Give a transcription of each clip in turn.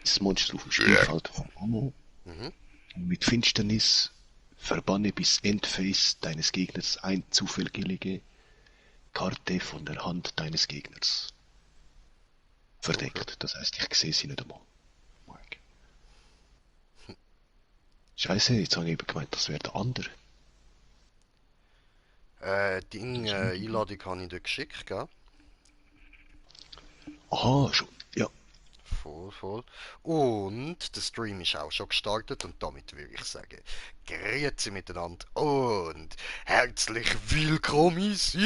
das Monster auf dem Spielfeld von Ammo. Mhm. Mit Finsternis verbanne bis Endphase deines Gegners eine zufällige Karte von der Hand deines Gegners. Okay. Verdeckt. Das heißt, ich sehe sie nicht einmal. Scheiße, jetzt habe ich eben gemeint, das wäre der andere. Einladung habe ich dir geschickt, gell? Aha, schon. Ja. Voll, voll. Und der Stream ist auch schon gestartet und damit würde ich sagen, grüezi miteinander und herzlich willkommenisiert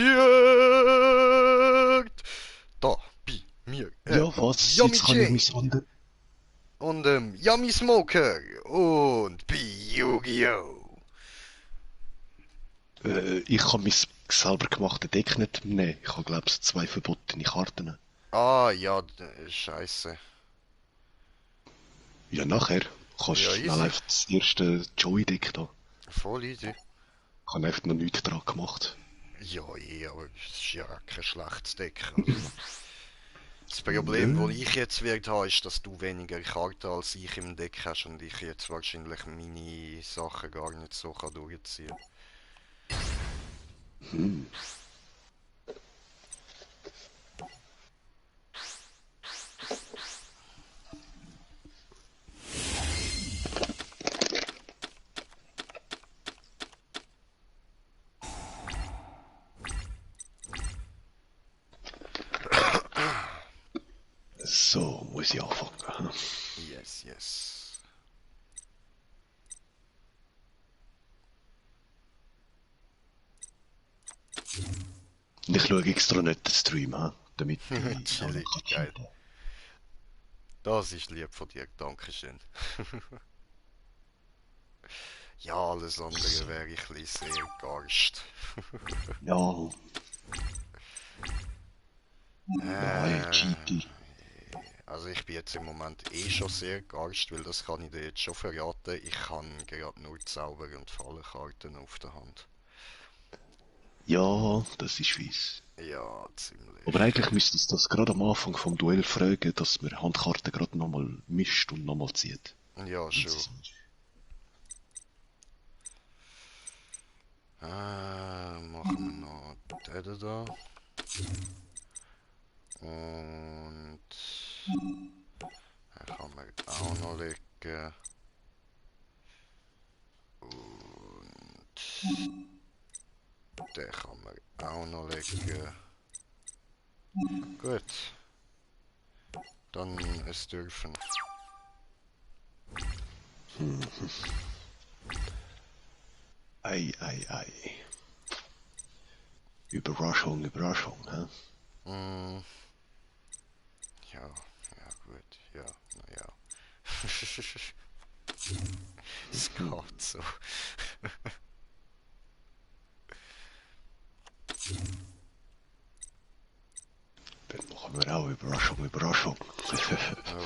da bei mir, Ja, was? Yummy Jetzt kann ich J mich wundern. und Yummy Smoker und bei Yu-Gi-Oh! Ich kann mein selber gemachte Deck nicht nehmen. Ich habe, glaube ich, zwei verbotene Karten. Ah, ja, scheiße. Ja, nachher kannst du Ja, schnell easy. einfach das erste Joy-Deck da. Voll easy. Ich habe einfach noch nichts dran gemacht. Ja, aber es ist ja kein schlechtes Deck. Also. Das Problem, Nö. das ich jetzt wird haben, ist, dass du weniger Karten als ich im Deck hast und ich jetzt wahrscheinlich meine Sachen gar nicht so kann durchziehen. Hm. So, muss ich anfangen. Yes, yes. Und ich schaue extra nicht den Stream, damit ich auch Chillig, noch geil. cheaten kann. Das ist lieb von dir, Dankeschön. Ja, alles andere So. wäre ich ein bisschen sehr garscht. Ja, ja, hey, äh, cheaty. also ich bin jetzt im Moment eh schon sehr garscht, weil das kann ich dir jetzt schon verraten. Ich kann gerade nur Zauber und Fallenkarten auf der Hand. Ja, das ist fies. Ja, ziemlich. Aber eigentlich müsste es das gerade am Anfang vom Duell fragen, dass man Handkarten gerade nochmal mischt und nochmal zieht. Ja, Wenn sie schon. sind. Machen wir noch den da. Und den kann man auch noch legen. Und den kann man auch noch legen. Gut, dann es dürfen. Ei, ei, ei. Überraschung, Überraschung, hä? Mm, ja, ja gut, ja, naja. Es geht so. Dann machen wir auch Überraschung, Überraschung.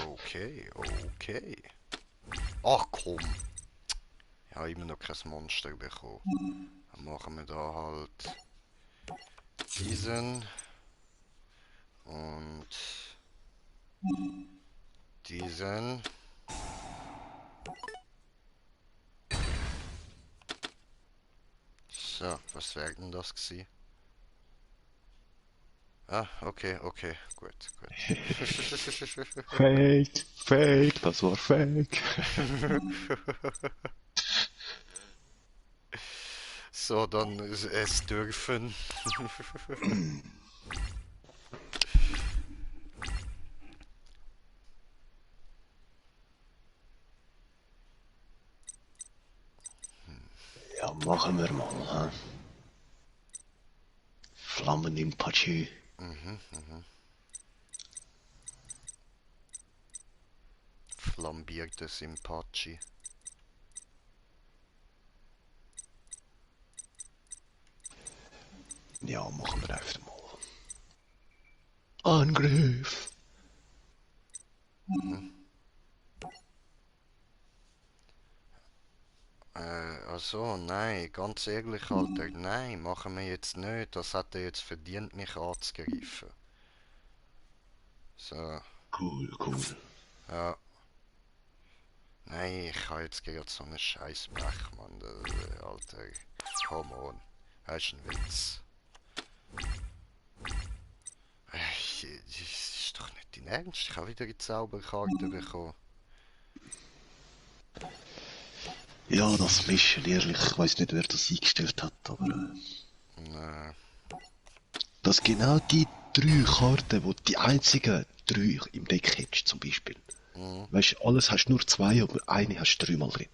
Okay, okay. Ach komm, ich habe immer noch kein Monster bekommen. Dann machen wir da halt diesen und diesen. So, was wäre denn das gewesen? Ah, okay, okay, gut, gut. Fake, fake, das war fake. So, dann es dürfen. Ja, machen wir mal, hä? Flammen im Pachu. Mhm, mhm. Flambierte Simpachi. Ja, machen wir einfach mal. Angriff! Mhm. Also, nein, ganz ehrlich, Alter, nein, machen wir jetzt nicht. Das hat er jetzt verdient, mich anzugreifen. So, Cool, cool. ja. Nein, ich habe jetzt gerade so einen scheiß Pech, Mann. Alter, come on. Das ist ein Witz. Das ist doch nicht dein Ernst. Ich habe wieder die Zauberkarte bekommen. Ja, das Mischen, ehrlich, ich weiß nicht, wer das eingestellt hat, aber Äh, dass genau die drei Karten, wo die einzigen drei im Deck hättest, zum Beispiel. mm, Weißt du, alles hast nur zwei, aber eine hast du dreimal drin.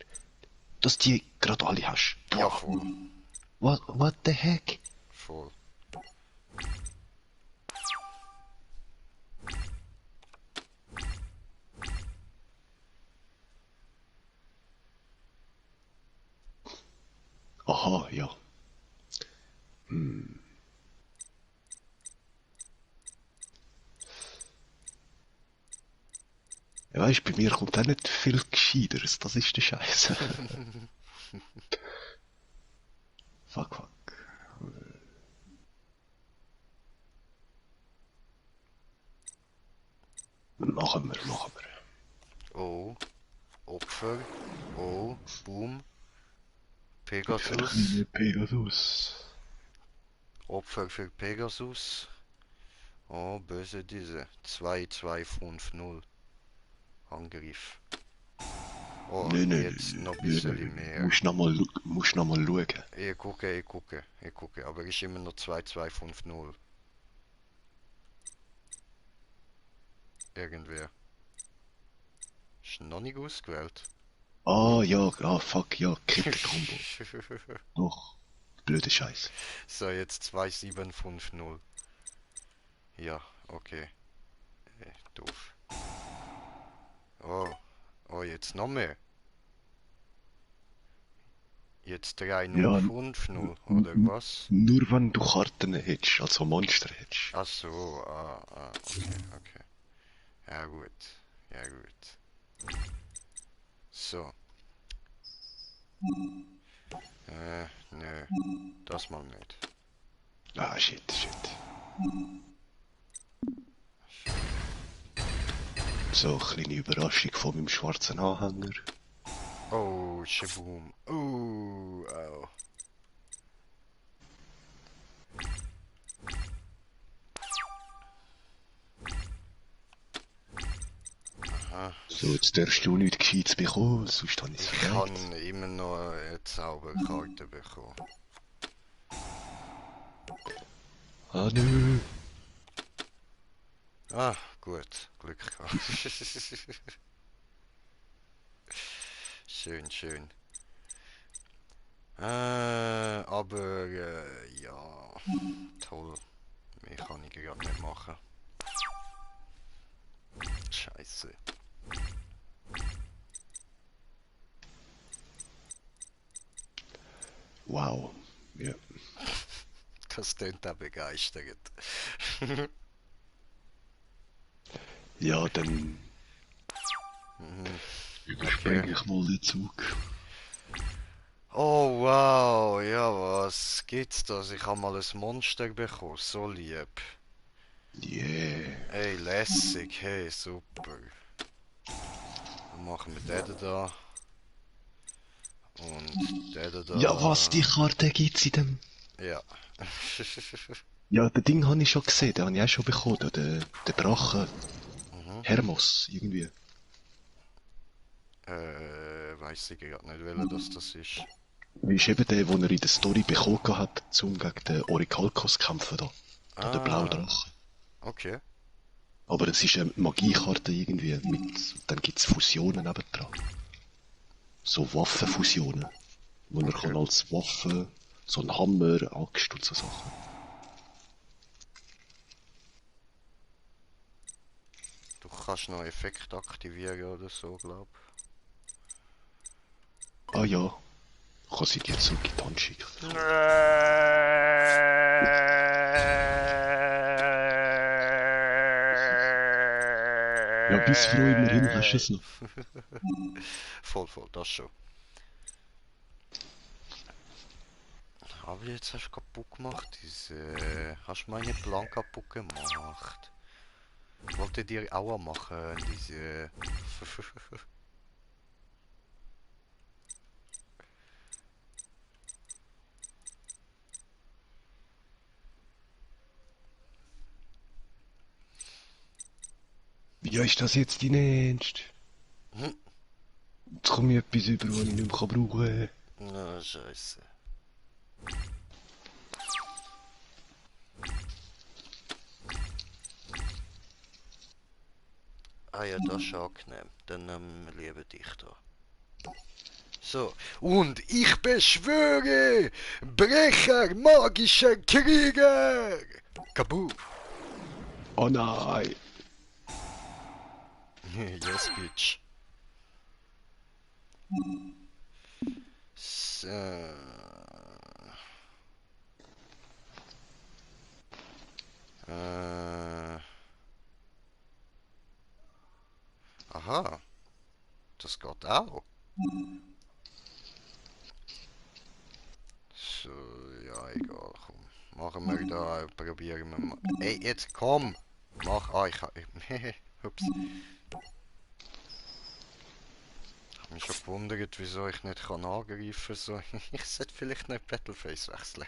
Dass die gerade alle hast. ja, Boah, voll. what the heck? Voll. Aha, ja. Ja, weißt, bei mir kommt auch nicht viel Gescheiteres, das ist der Scheiß. Fuck, fuck. Machen wir. Oh, Opfer. Oh, Boom. Für den Pegasus. kleinen Pegasus. Opfer für Pegasus. Oh, böse diese. 2250. Angriff. Oh, jetzt noch ein bisschen Nö. mehr. Musst noch mal schauen. Ich gucke. Aber ist immer noch 2250. Irgendwer. Ist noch nicht ausgewählt. Ah, ja, ah, fuck, ja, Krippenkombo. Doch. Blöde Scheiß. So, jetzt 2750. Ja, okay. Doof. Oh, oh, jetzt noch mehr. Jetzt Ja, 3050, oder was? nur wenn du Karten hättest, also Monster hättest. Ach so, okay. Ja gut, ja gut. So, nö, das mal nicht. Ah, shit. So, eine kleine Überraschung von meinem schwarzen Anhänger. Oh, Shaboom. Oh, au. Aha. So, jetzt darfst du nichts Gescheites bekommen, sonst habe ich es Ich vergeigt. kann immer noch eine Zauberkarte bekommen. Ah, nö. Ah, gut, Glück gehabt. Schön. Aber ja, toll. Mehr kann ich gerade nicht machen. Scheiße. Wow. Ja. Das klingt auch begeistert. Ja, dann Mhm, okay. überspringe ich mal den Zug. Oh wow, ja was gibt's das? Ich habe mal ein Monster bekommen, so lieb. Yeah. Ey, lässig, hey, super. Dann machen wir den da und den Ja, was, die da. Karte gibt's in dem... Ja. Ja, den Ding habe ich schon gesehen, den habe ich auch schon bekommen, der Drache. Mhm. Hermos, irgendwie. Weiß ich gerade nicht, welcher das ist. Wie ist eben der, den er in der Story bekommen hat, um gegen den Orikalkos kämpfen da. Da der blaue Ah, Drache. okay. Aber es ist eine Magiekarte irgendwie mit, dann gibt's Fusionen nebendran. So Waffenfusionen. Wo er Okay. kann als Waffe, so ein Hammer, Axt und so Sachen. Du kannst noch Effekt aktivieren oder so, glaub. Ah ja, kann sie dir zurück in die Hand schicken. Ja, bis Frau immerhin hast du es noch. Voll, das schon. Aber jetzt hast du kaputt gemacht, hast du meine Plan kaputt gemacht. Wollte dir auch machen, diese... Ja, ist das jetzt dein Ernst? Hm. Jetzt komme ich etwas über, was ich nicht mehr brauchen kann. Na, scheiße. Ah ja, das ist angenehm. Dann nehmen wir lieber dich da. So, und ich beschwöre, Brecher magischer Krieger! Kabu! Oh nein! Yes, bitch. So. Aha, das geht auch. So, ja, egal, komm. Machen wir da, probieren wir mal. Ey, jetzt komm! Mach, ich hab... Ups. Ich hab mich schon gewundert, wieso ich nicht kann angreifen kann. So. Ich sollte vielleicht nicht Battleface wechseln.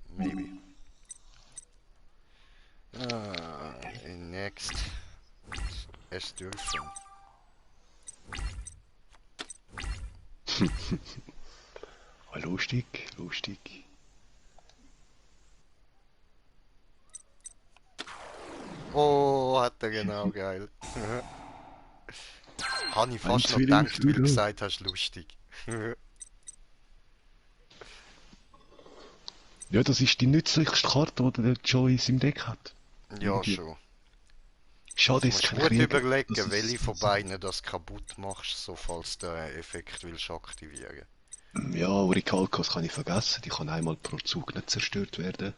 Maybe. Next. Es dürfen. Ah, lustig, lustig. Oh, hat er genau, geil. Habe ich Ein fast noch gedacht, weil du Zwillingsbruder. gesagt hast, lustig. Ja, das ist die nützlichste Karte, die der Joey in seinem Deck hat. Ja, Irgendwie. schon. Schade, Also ist musst kein gut Krieger. Das überlegen, welche ist, von beiden das kaputt machst, so falls der Effekt willst aktivieren. ja, Orikalkos kann ich vergessen. Die kann einmal pro Zug nicht zerstört werden.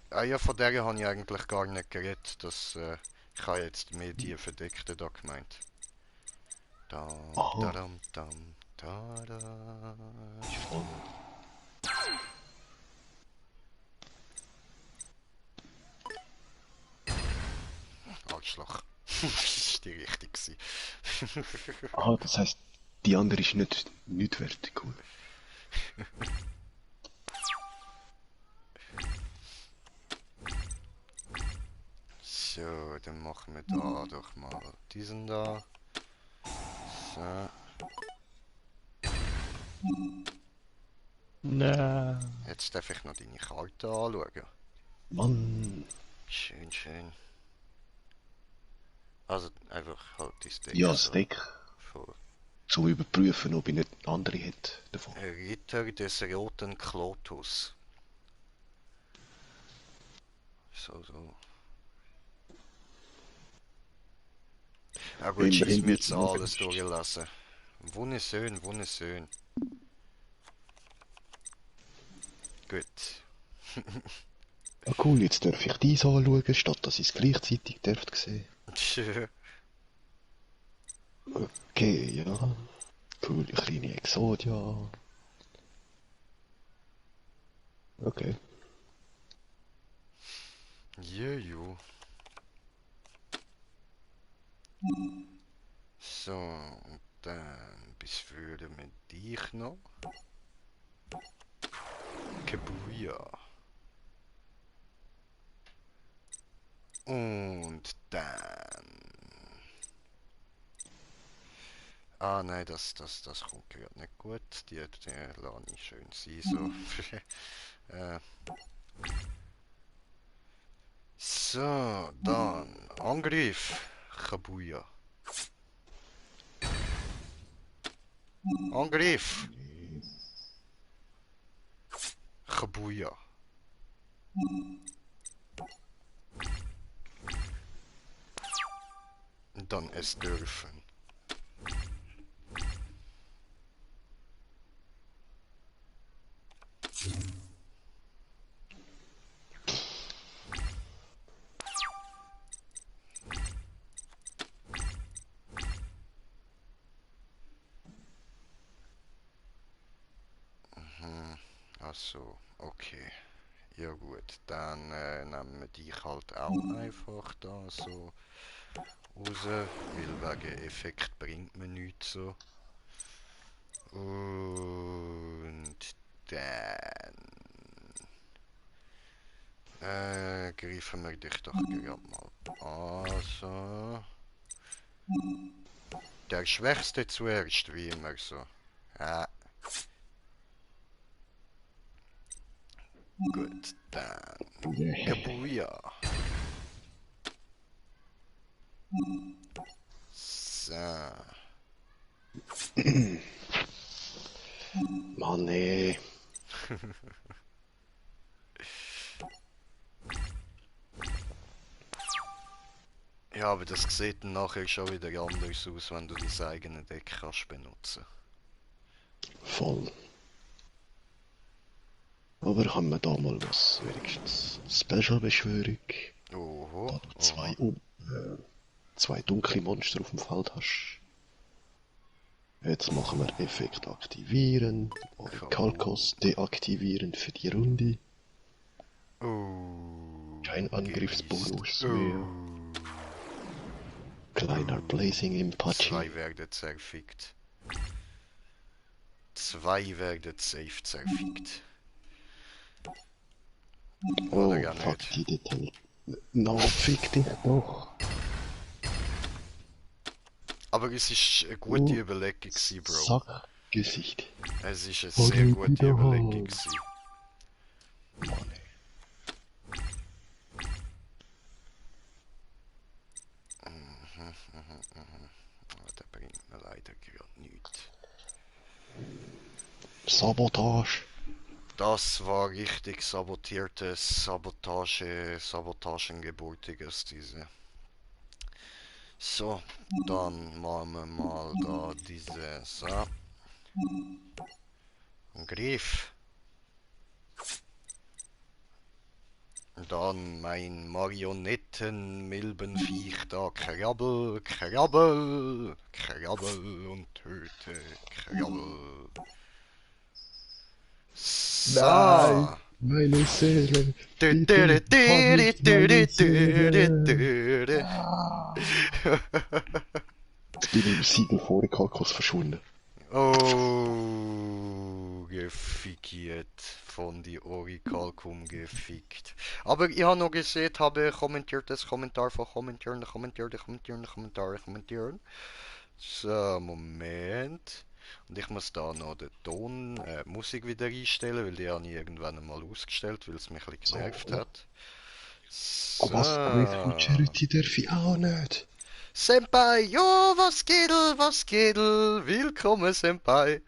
Ah ja, von der habe ich eigentlich gar nicht geredet. Ich habe jetzt mehr die verdeckte da gemeint. Dam, Aha, dadam, dam, da. ist voll. Arschloch. Das war die richtig gewesen. Aha, das heisst, die andere ist nicht wertig, cool. So, dann machen wir da doch mal diesen da. So, Nein. jetzt darf ich noch deine Karte anschauen. Mann. Schön, schön. Also einfach halt dein Deck Ja, das so Deck. vor. Zum Überprüfen, ob ich nicht andere hätte davon. Ritter des roten Klotus. So. Ja gut, schieß Immerhin mir wirst jetzt du alles nachgelistet. durchlassen. Wunderschön, wunderschön. Gut. Ah cool, jetzt darf ich dies anschauen, statt dass ich es gleichzeitig dürfte sehen. Okay, ja. Cool, kleine Exodia. Okay. Jojo. So, und dann beschwören wir dich noch. Kabuya. Und dann. Ah nein, das kommt gerade nicht gut. Die lasse ich schön sein. So. So, dann. Angriff. Kabuya. Angriff. Kabuya. Und dann es dürfen. Achso, okay. Ja gut, dann nehmen wir dich halt auch einfach da so raus, weil wegen Effekt bringt mir nichts so. Und dann Greifen wir dich doch gerade mal. Also. Der Schwächste zuerst, wie immer so. Ja, gut, dann. Kabuya. So. Mann, ey. Ja, aber das sieht dann nachher schon wieder anders aus, wenn du dein eigenes Deck kannst benutzen. Voll. Aber haben wir da mal was, wenigstens. Special-Beschwörung. Oho, Da du oho. zwei dunkle Monster auf dem Feld hast. Jetzt machen wir Effekt aktivieren, Kalkos deaktivieren für die Runde. Oh. Kein Angriffsbonus Gewiest. mehr. Kleiner Blazing im Pachi. Zwei werden zerfickt. Zwei werden safe zerfickt. Oh, Oder ja fuck nicht. die Detail. Na, fick dich doch. Aber es ist eine gute Überlegung gewesen, Bro. Sackgesicht. Es ist eine Oh, sehr die gute Überlegung gewesen. Mann, ey. Oh, der bringt mir leider gerade nichts. Sabotage. Das war richtig sabotiertes Sabotagengeburtiges, diese. So, dann machen wir mal da diese, so. Griff. Dann mein Marionettenmilbenviech da, krabbel, krabbel, krabbel und töte, krabbel. So. Nein, meine Seele. Bitte kann nicht meine Seele. Jetzt bin ich im Siegel vor Kalkos verschwunden. Oh, gefickt. Von die Orikalkum gefickt. Aber ich habe noch gesehen, habe kommentiertes Kommentar von kommentieren. So, Moment. Und ich muss da noch den Ton, Musik wieder einstellen, weil die habe ich irgendwann einmal ausgestellt, weil es mich ein bisschen genervt hat. Oh, So. was? Great Futurity darf ich auch nicht. Senpai, jo, was geht, willkommen Senpai.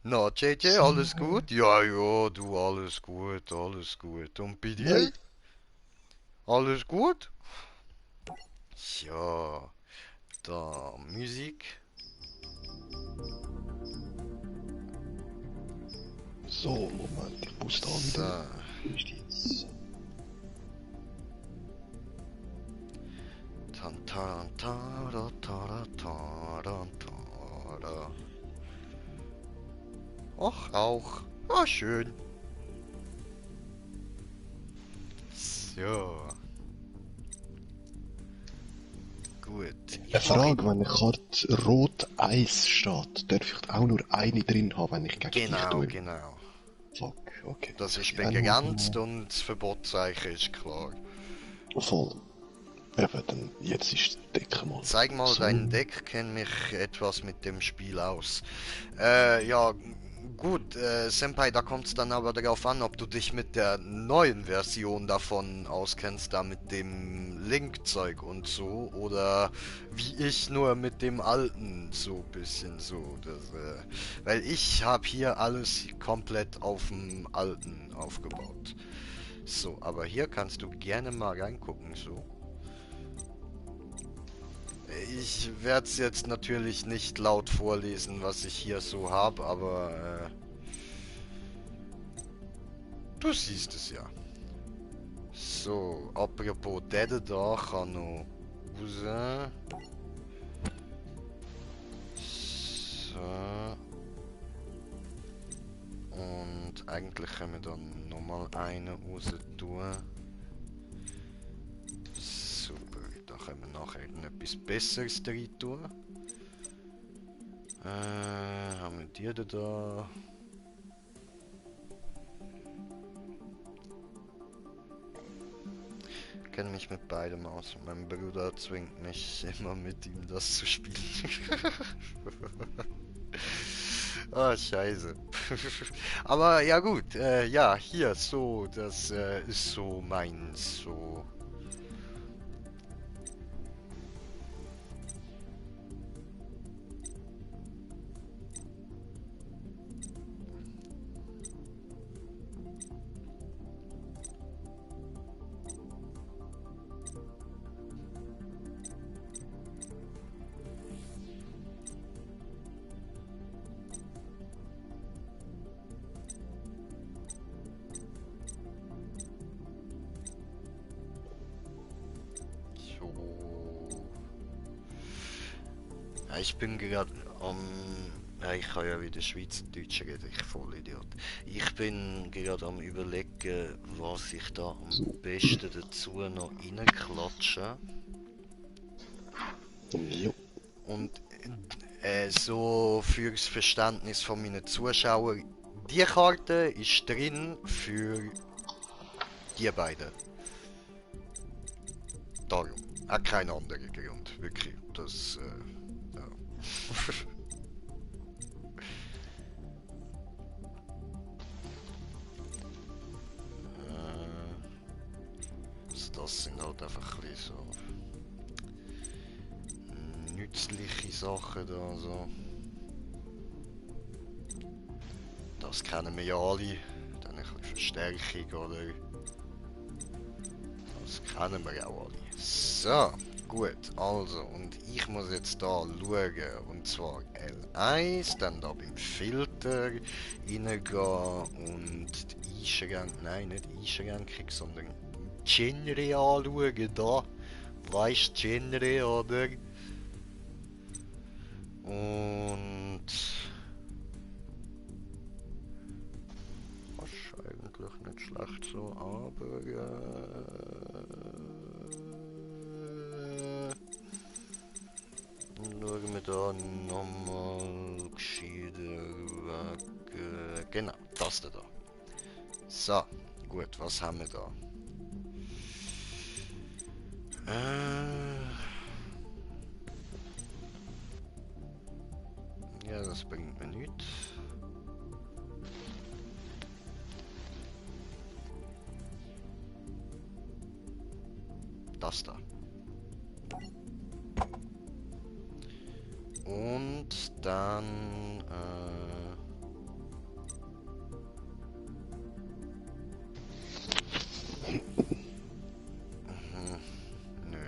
Na, JJ, alles gut? Ja, ja, du, alles gut, alles gut. Und bei dir? Nein. Alles gut? Ja, da, Musik. So, Moment, ich muss da So. wieder. Ist jetzt. Och, auch. Ah, schön. So. Gut. Eine Frage, wenn eine Karte rot Eis steht, darf ich auch nur eine drin haben, wenn ich gegen dich Genau, tue? genau. Fuck, okay. Das ist ich auch begrenzt noch- und das Verbotszeichen ist klar. Voll. Eben, dann, jetzt ist die Decke mal. Zeig mal so. dein Deck, kenn mich etwas mit dem Spiel aus. Ja, gut, Senpai, da kommt es dann aber darauf an, ob du dich mit der neuen Version davon auskennst, da mit dem Link-Zeug und so, oder wie ich nur mit dem alten, so bisschen so. Weil ich habe hier alles komplett auf dem alten aufgebaut. So, aber hier kannst du gerne mal reingucken, so. Ich werde es jetzt natürlich nicht laut vorlesen, was ich hier so habe, aber du siehst es ja. So, apropos der da kann noch raus. So. Und eigentlich können wir dann nochmal einen raus tun. Super, da können wir nachher etwas Besseres drin tun. Haben wir die da? kenne mich mit beidem aus. Mein Bruder zwingt mich immer mit ihm das zu spielen. Ah, scheiße. Aber ja gut, ja, hier, so, das ist so meins, so. So. Ja, ich bin gerade am. Ja, ich kann ja wieder Schweizerdeutsch reden, ich Vollidiot. Ich bin gerade am überlegen, was ich da So. am besten dazu noch reinklatsche. Jo. Und so fürs Verständnis von meinen Zuschauern, die Karte ist drin für die beiden. Darum. Auch kein anderer Grund, wirklich. Das, ja. Das sind halt einfach ein bisschen so nützliche Sachen da so. Das kennen wir ja alle. Dann ein bisschen Verstärkung oder. Das kennen wir auch alle. So, gut, also, und ich muss jetzt da schauen, und zwar L1, dann da beim Filter reingehen und die Einschränkung, nein, nicht Einschränkung, sondern Genre anschauen, da. Weißt Genre, oder? Und das ist eigentlich nicht schlecht so, aber schauen wir da nochmal gescheiter weg. Genau, das da. So, gut, was haben wir da? Ja, das bringt mir nichts. Das da. Und dann nö.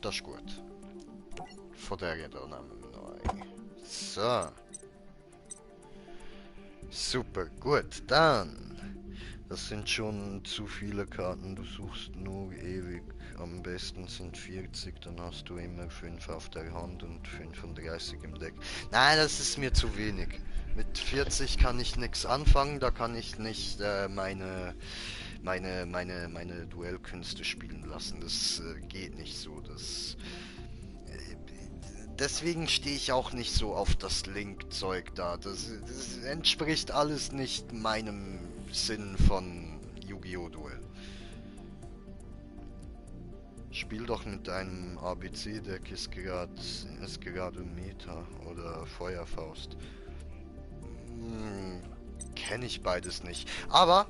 Das ist gut. Von der hier da nehmen wir noch eine. So. Super, gut, dann. Das sind schon zu viele Karten, du suchst nur ewig. Am besten sind 40, dann hast du immer 5 auf der Hand und 35 im Deck. Nein, das ist mir zu wenig. Mit 40 kann ich nichts anfangen, da kann ich nicht meine Duellkünste spielen lassen. Das geht nicht so. Deswegen stehe ich auch nicht so auf das Link-Zeug da. Das entspricht alles nicht meinem Sinn von Yu-Gi-Oh! Duell. Spiel doch mit deinem ABC-Deck, ist gerade Meta oder Feuerfaust. Kenne ich beides nicht. Aber,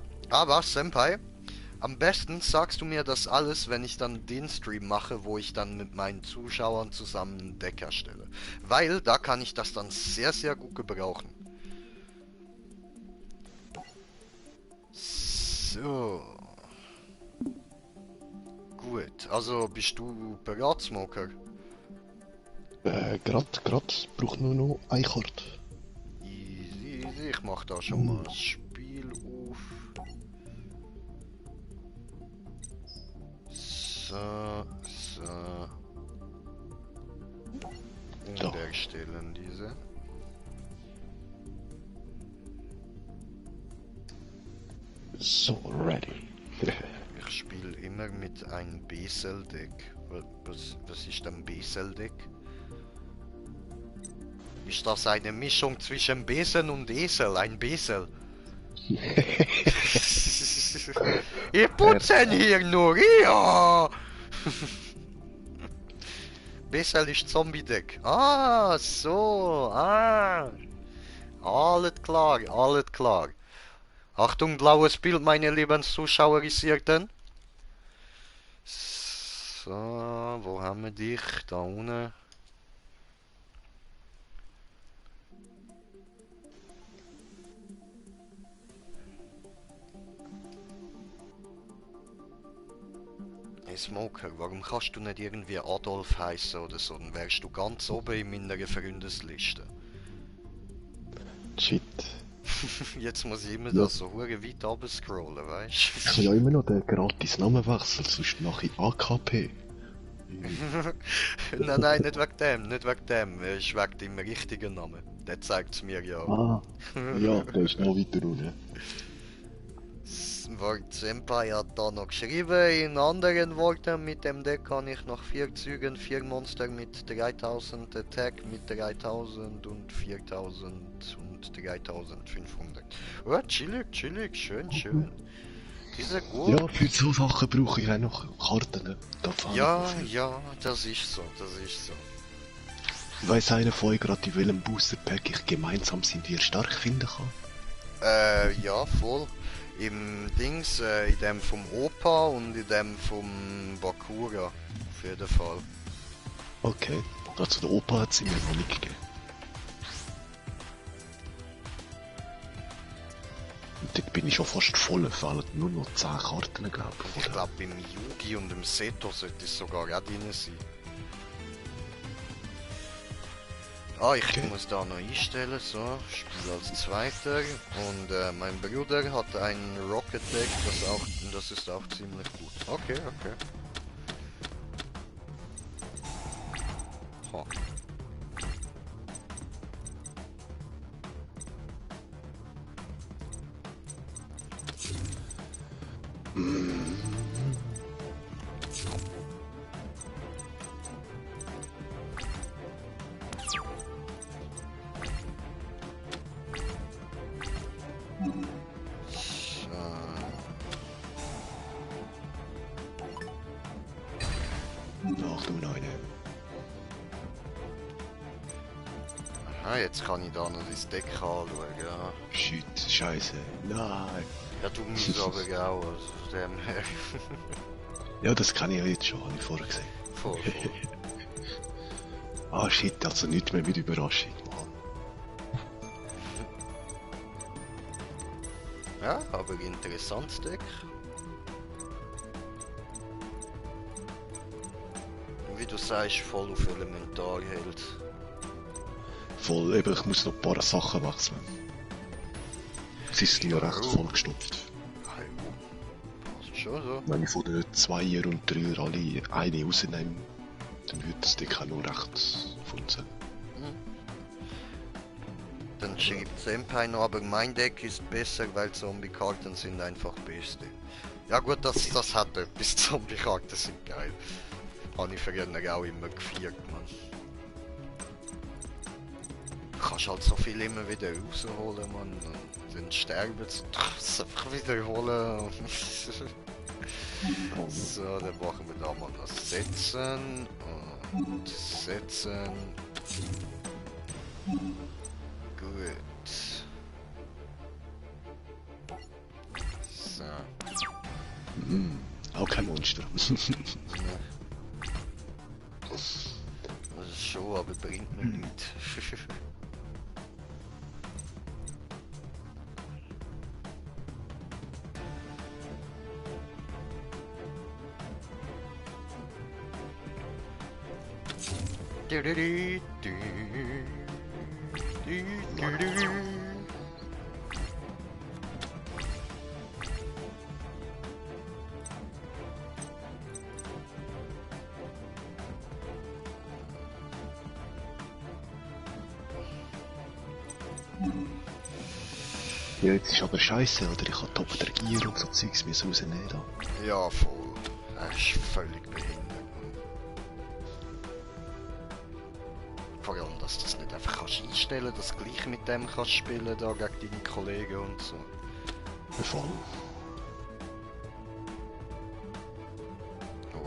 Senpai, am besten sagst du mir das alles, wenn ich dann den Stream mache, wo ich dann mit meinen Zuschauern zusammen ein Deck erstelle. Weil da kann ich das dann sehr, sehr gut gebrauchen. So. Gut, also bist du bereit, Smoker? Grad, braucht nur noch eine Karte. Easy, easy. Ich mach da schon mal das Spiel auf. So, so. Und So. erstellen diese. So, ready. Ich spiele immer mit einem Besel-Deck. Was ist ein Besel-Deck? Ist das eine Mischung zwischen Besen und Esel? Ein Besel? Ich putze hier nur, ja! Besel ist Zombie-Deck. Ah, so, ah. Alles klar, alles klar. Achtung, blaues Bild, meine lieben Zuschauerisierten. So, wo haben wir dich? Da unten. Hey Smoker, warum kannst du nicht irgendwie Adolf heißen oder so? Dann wärst du ganz oben in meiner Freundesliste. Shit. Jetzt muss ich immer Ja. das so hure weit runter scrollen, weißt Ich kann ja immer noch den gratis Namen wechseln, sonst mache ich AKP. Nein, nein, nicht wegen dem, nicht wegen dem. Es ist wegen deinem richtigen Namen. Der zeigt es mir ja. Ah, ja, der ist noch weiter unten. Wort Senpai hat da noch geschrieben, in anderen Worten, mit dem Deck kann ich nach 4 Zügen 4 Monster mit 3000 Attack, mit 3000 und 4000 und 3500. Oh, chillig, chillig, schön, schön. Diese gut. Ja, für so Sachen brauche ich auch noch Karten. Da fahren Ja, wir viel. ja, das ist so, das ist so. Weiss einer von euch gerade, in welchem Booster-Pack ich gemeinsam sind wir stark finden kann? Ja, voll. Im Dings, in dem vom Opa und in dem vom Bakura. Auf jeden Fall. Okay, also der Opa hat sie mir noch nicht gegeben. Und dort bin ich schon fast voll, es fehlen nur noch 10 Karten, glaube Und ich. ich glaube, beim Yugi und dem Seto sollte es sogar auch drin sein. Ah, ich Okay. muss da noch einstellen, so, spiele als Zweiter. Und mein Bruder hat ein Rocket Deck, das ist auch ziemlich gut. Okay, okay. Ha. Ach du Neune. Aha, jetzt kann ich da noch das Deck anschauen, ja. Shit, scheiße. Nein. Ja, du musst aber auch, also von dem her. Ja, das kann ich ja jetzt schon, habe ich vorher gesehen. Voll, voll. Ah shit, also nicht mehr mit Überraschung, Mann. Ja, aber interessantes Deck. Wie du sagst, voll auf Elementarheld. Voll, eben, ich muss noch ein paar Sachen wechseln. Es ist noch recht vollgestopft. Passt schon so. Wenn ich von den Zweier und Dreier alle eine rausnehme, dann wird das Deck auch noch recht funzen. Dann schreibt Senpai noch, aber mein Deck ist besser, weil Zombie-Karten sind einfach beste. Ja gut, das hat etwas. Zombie-Karten sind geil. Habe ich früher auch immer gefeiert, man. Du kannst halt so viel immer wieder rausholen, man. Und dann sterben sie, es einfach wiederholen. So, dann machen wir da mal das Setzen und Setzen. Gut. So. Auch kein Monster. Das ist schon, aber bringt mir nichts. Ja, jetzt ist aber scheiße, oder? Ich hab Top-Gier und so Zeugs müssen rausnehmen da. Ja, voll. Er ist völlig behindert. Vor allem, dass du das nicht einfach kannst einstellen, dass du gleich mit dem kannst spielen da gegen deine Kollegen und so. Voll.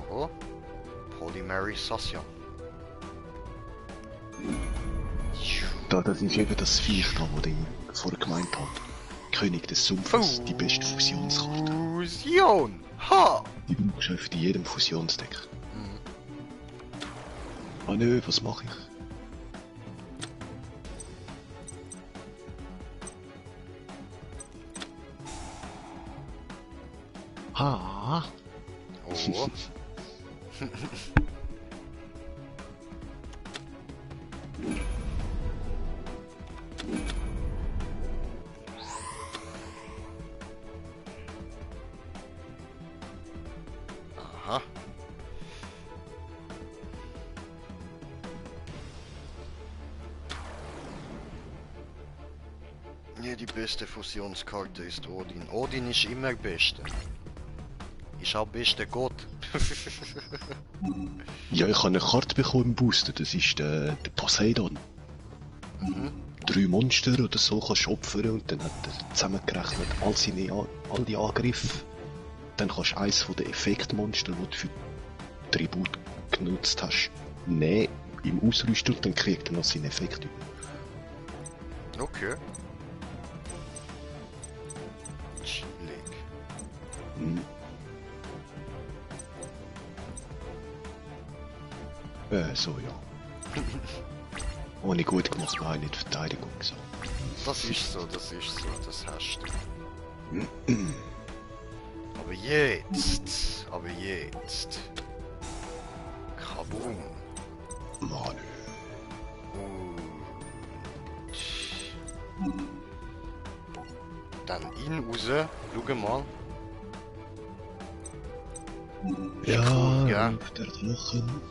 Oho. Polymary Sassion. Da, das ist eben das Viech da, das ich vorher gemeint habe. König des Sumpfes, die beste Fusionskarte. Fusion! Ha! Die brauchst du in jedem Fusionsdeck. Mhm. Ah nö, was mache ich? Ha! Oh. Aha. Ja, die beste Fusionskarte ist Odin. Odin ist immer beste. Ist auch beste Gott. Ja, ich habe eine Karte bekommen im Booster, das ist der Poseidon. Mhm. 3 Monster oder so kannst du opfern und dann hat er zusammengerechnet all die Angriffe. Dann kannst du eins von den Effektmonster, die du für Tribut genutzt hast, nehmen, ihm ausrüsten und dann kriegt er noch seinen Effekt über. Okay. Chillig. Hm. So ja. Ohne gut gemacht war nicht Verteidigung so. Das ist so, das hast du. Aber jetzt. Kaboom. Mann. Und dann ihn raus, schau mal. Ja, cool, gell? auf der Drachen.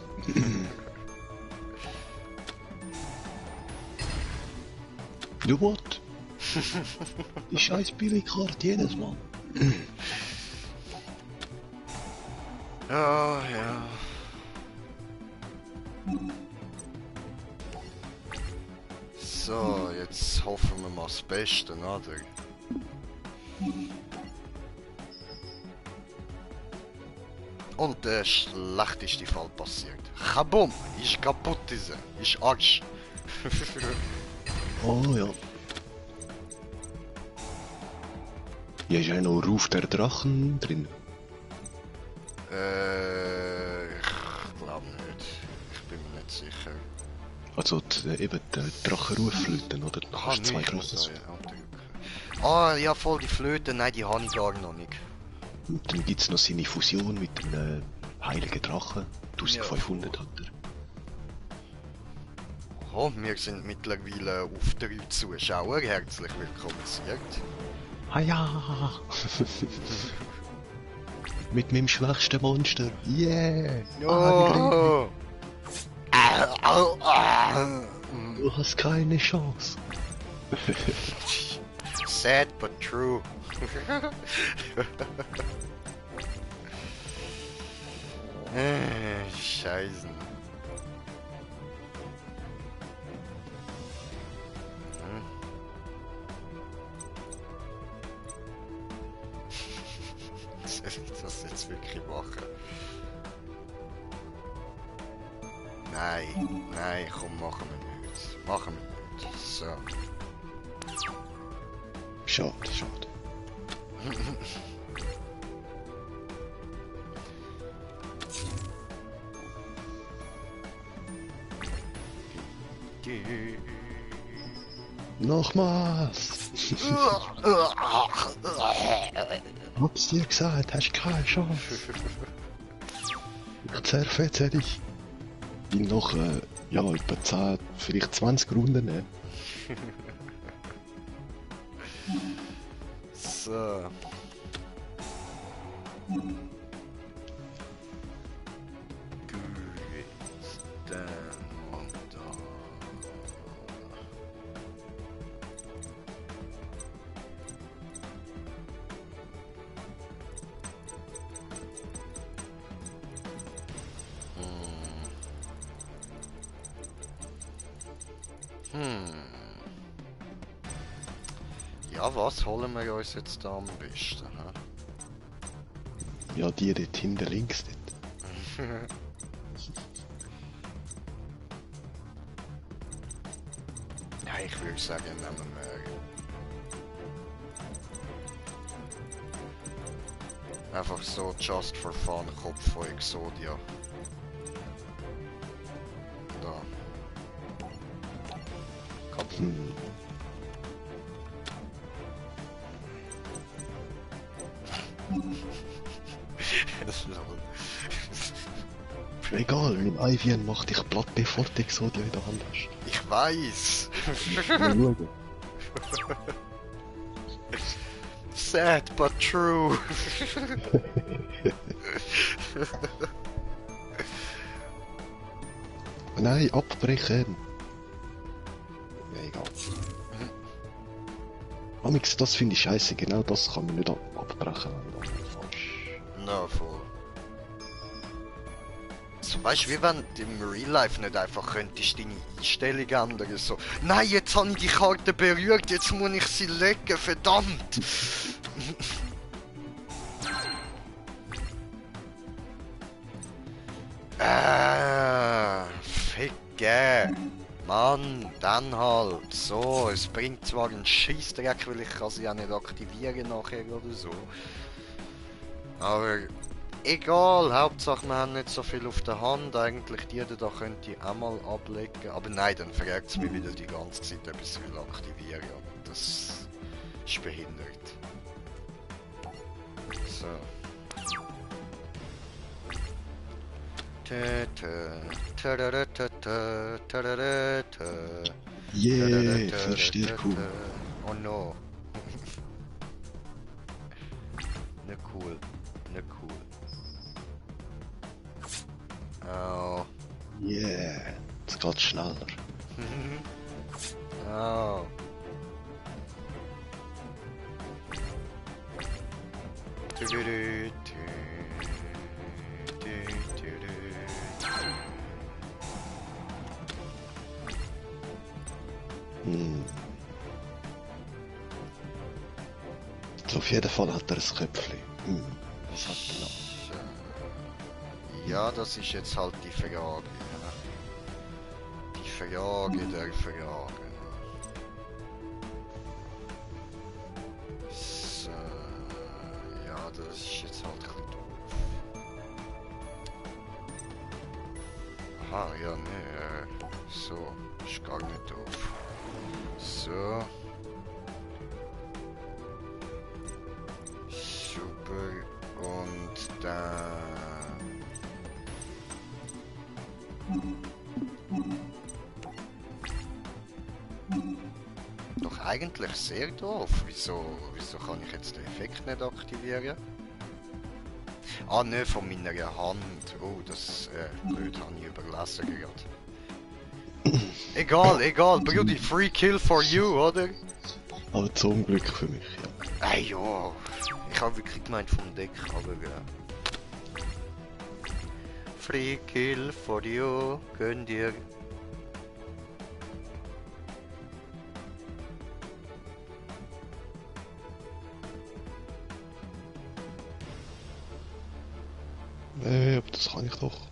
Du what? Die scheiß Billigkarte jedes Mal. Ja, ja. So, jetzt hoffen wir mal das Beste, oder? Und der schlechteste Fall passiert. Kabum! Ist kaputt, diese. Ist Arsch. Oh ja. Hier ist ja noch Ruf der Drachen drin. Ich glaube nicht. Ich bin mir nicht sicher. Also eben der Drachenrufflöten, oder? Da hast du zwei nicht, Drachen. also, ja, ja, voll die Flöte. Nein, die habe ich gar noch nicht. Und dann gibt es noch seine Fusion mit dem heiligen Drachen. 1500 hat er. Oh, wir sind mittlerweile auf 3 Zuschauer. Herzlich willkommen. Ah ja! Mit meinem schwächsten Monster. Yeah! Oh. Du hast keine Chance. Sad but true. Scheiße. Soll ich das jetzt wirklich machen? Nein, komm, machen wir nicht. Machen wir nicht. So. Schade, schade. Nochmals! Hab's dir gesagt, hast keine Chance. Ich zerfetze dich. In noch, ja, etwa 10, vielleicht 20 Runden nehmen. So. Gut, dann und da. Hm. Ja, was holen wir uns jetzt da am besten? Hä? Ja, die dort hinten links dort. Ja, ich würde sagen, nehmen wir einfach so just for fun Kopf von Exodia. Da. Hm. Egal, mein Ivian macht dich platt, bevor du Exodia in der Hand hast. Ich weiß. Mal schauen. Sad but true. Nein, abbrechen. Ja, egal. Amix, das finde ich scheiße, genau das kann man nicht abbrechen. Na voll. So, weißt du, wie wenn du im Real Life nicht einfach könntest deine Einstellung ändern, so. Nein, jetzt habe ich die Karte berührt, jetzt muss ich sie legen, verdammt! Ficke! Mann, dann halt. So, es bringt zwar einen Scheissdreck, weil ich kann sie ja nicht aktivieren nachher oder so. Aber egal, Hauptsache wir haben nicht so viel auf der Hand. Eigentlich die da könnte ich auch mal ablegen. Aber nein, dann fragt es mich wieder die ganze Zeit, ob ich sie will aktivieren. Aber das ist behindert. So. Yeah, Verstärkung. Oh no. Ne cool. Ne cool. Oh. Yeah, jetzt geht's schneller. Oh. Hm. Auf jeden Fall hat er ein Köpfchen. Hm. Was hat er noch? Ja, das ist jetzt halt die Frage. Ja. Die Frage der Fragen. So, ja, das ist jetzt halt ein bisschen doof. Aha, ja, ne, so, ist gar nicht doof. So. Super, und dann... Doch eigentlich sehr doof. Wieso kann ich jetzt den Effekt nicht aktivieren? Ah, ne, von meiner Hand. Oh, das blöd, habe ich überlassen gerade. Egal, Brudi, free kill for you, oder? Aber zum Glück für mich, ja. Ja, ich habe wirklich gemeint vom Deck, aber free kill for you, gönn dir. Nee, aber das kann ich doch.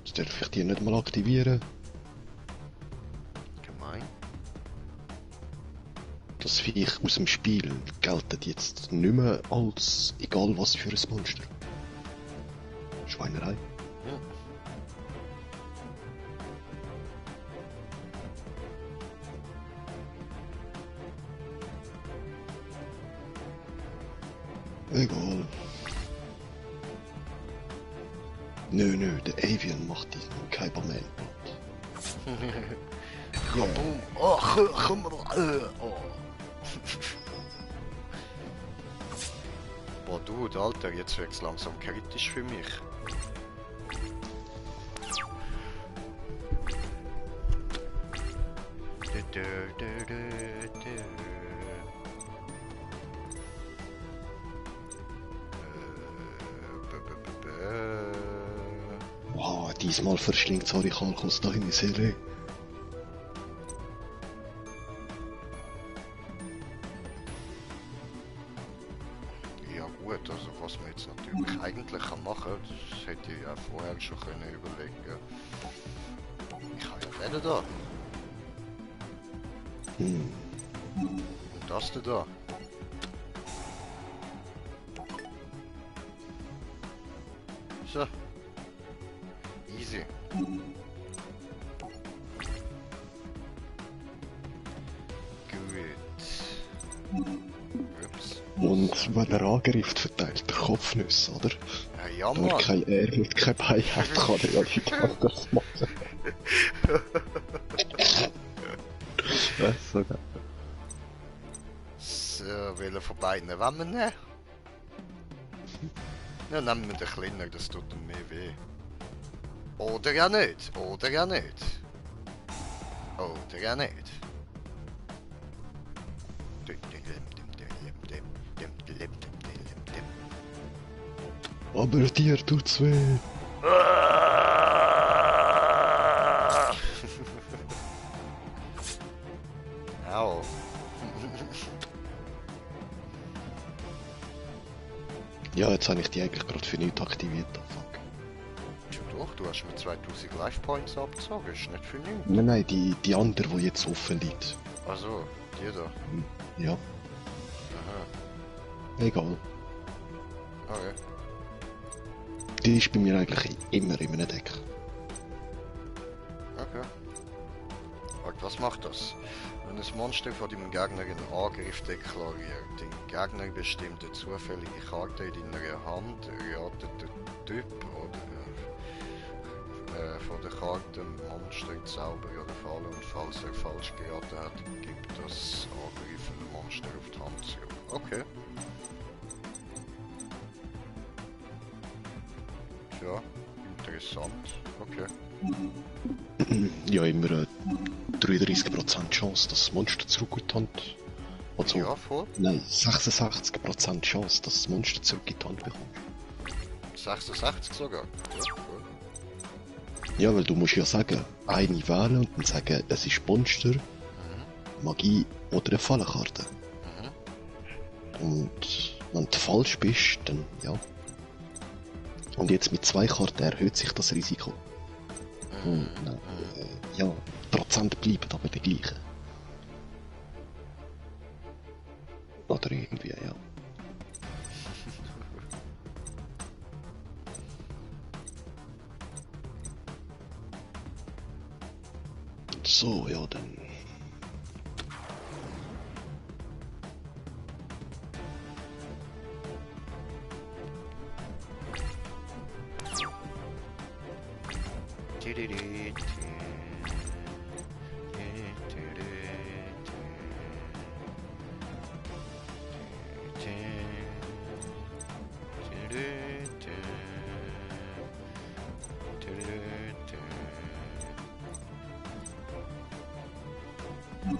Jetzt darf ich die nicht mal aktivieren. Gemein. Das Viech aus dem Spiel gelten jetzt nicht mehr als egal was für ein Monster. Schweinerei. Hm. Egal. Nö, der Avian macht diesen Cyberman platt. Kaboom. Oh, oh. Boah, Dude, Alter, jetzt wird's langsam kritisch für mich. Oh, diesmal verschlingt Sarikalkos deine Seele. Ja gut, also was man jetzt natürlich eigentlich kann machen, das hätte ich ja vorher schon können überlegen. Ich kann ja reden da. Und das da. So. Easy. Gut. Ups. Und wenn er angreift, verteilt er Kopfnüsse, oder? Ja, Da er Mann. kein und kein Bein hat, kann er ja nicht anders machen. Das ist so geil. So, welchen von beiden wollen wir nehmen? Ja, nehmen wir den kleinen, das tut ihm mehr weh. Oder ja nicht, oder ja nicht. Oder ja nicht. Aber dir tut's weh. Au. Ja, jetzt habe ich die eigentlich gerade für nichts aktiviert. Fuck. Schon doch, du hast mir 2000 Life Points abgezogen, ist nicht für nichts. Nein, die andere, die jetzt offen liegt. Also, die da. Ja, Aha. egal. Okay. Die ist bei mir eigentlich immer in einem Deck. Okay. Und was macht das? Wenn ein Monster von deinem Gegner einen Angriff deklariert, dein Gegner bestimmt eine zufällige Karte in deiner Hand, ratet der Typ oder von der Karte Monster, Zauber oder Falle und falls er falsch geraten hat, gibt das angreifende Monster auf die Hand zurück. Okay. Ja, interessant. Okay. Ja, immer eine 33% Chance, dass das Monster zurück in die Hand. Also, Ja, voll. nein, 66% Chance, dass das Monster zurück in die Hand bekommt. 66 sogar. Ja, cool. Ja, weil du musst ja sagen, eine wählen und dann sagen, es ist Monster, Magie oder eine Fallenkarte. Und wenn du falsch bist, dann ja. Und jetzt mit 2 Karten erhöht sich das Risiko. Und, ja, die Prozent bleiben aber die gleichen. Oder irgendwie, ja. So, ja, dann.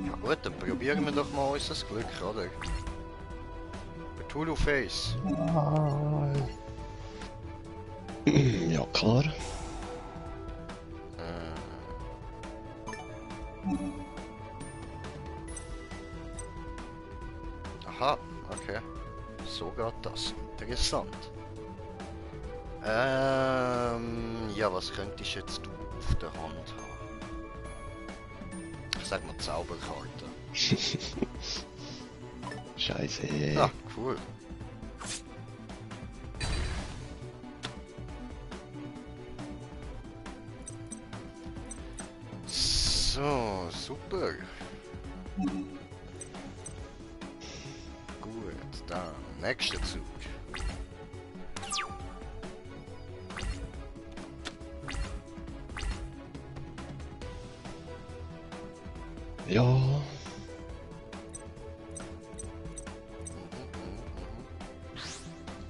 Ja gut, dann probieren wir doch mal unser Glück, oder? Cthulhu Face. Ja, klar. Aha, okay. So geht das. Interessant. Ja, was könntest jetzt du auf der Hand haben? Ich sag mal Zauberkarte. Scheiße. Ah, cool. So, super. Gut, dann nächster Zug. Ja.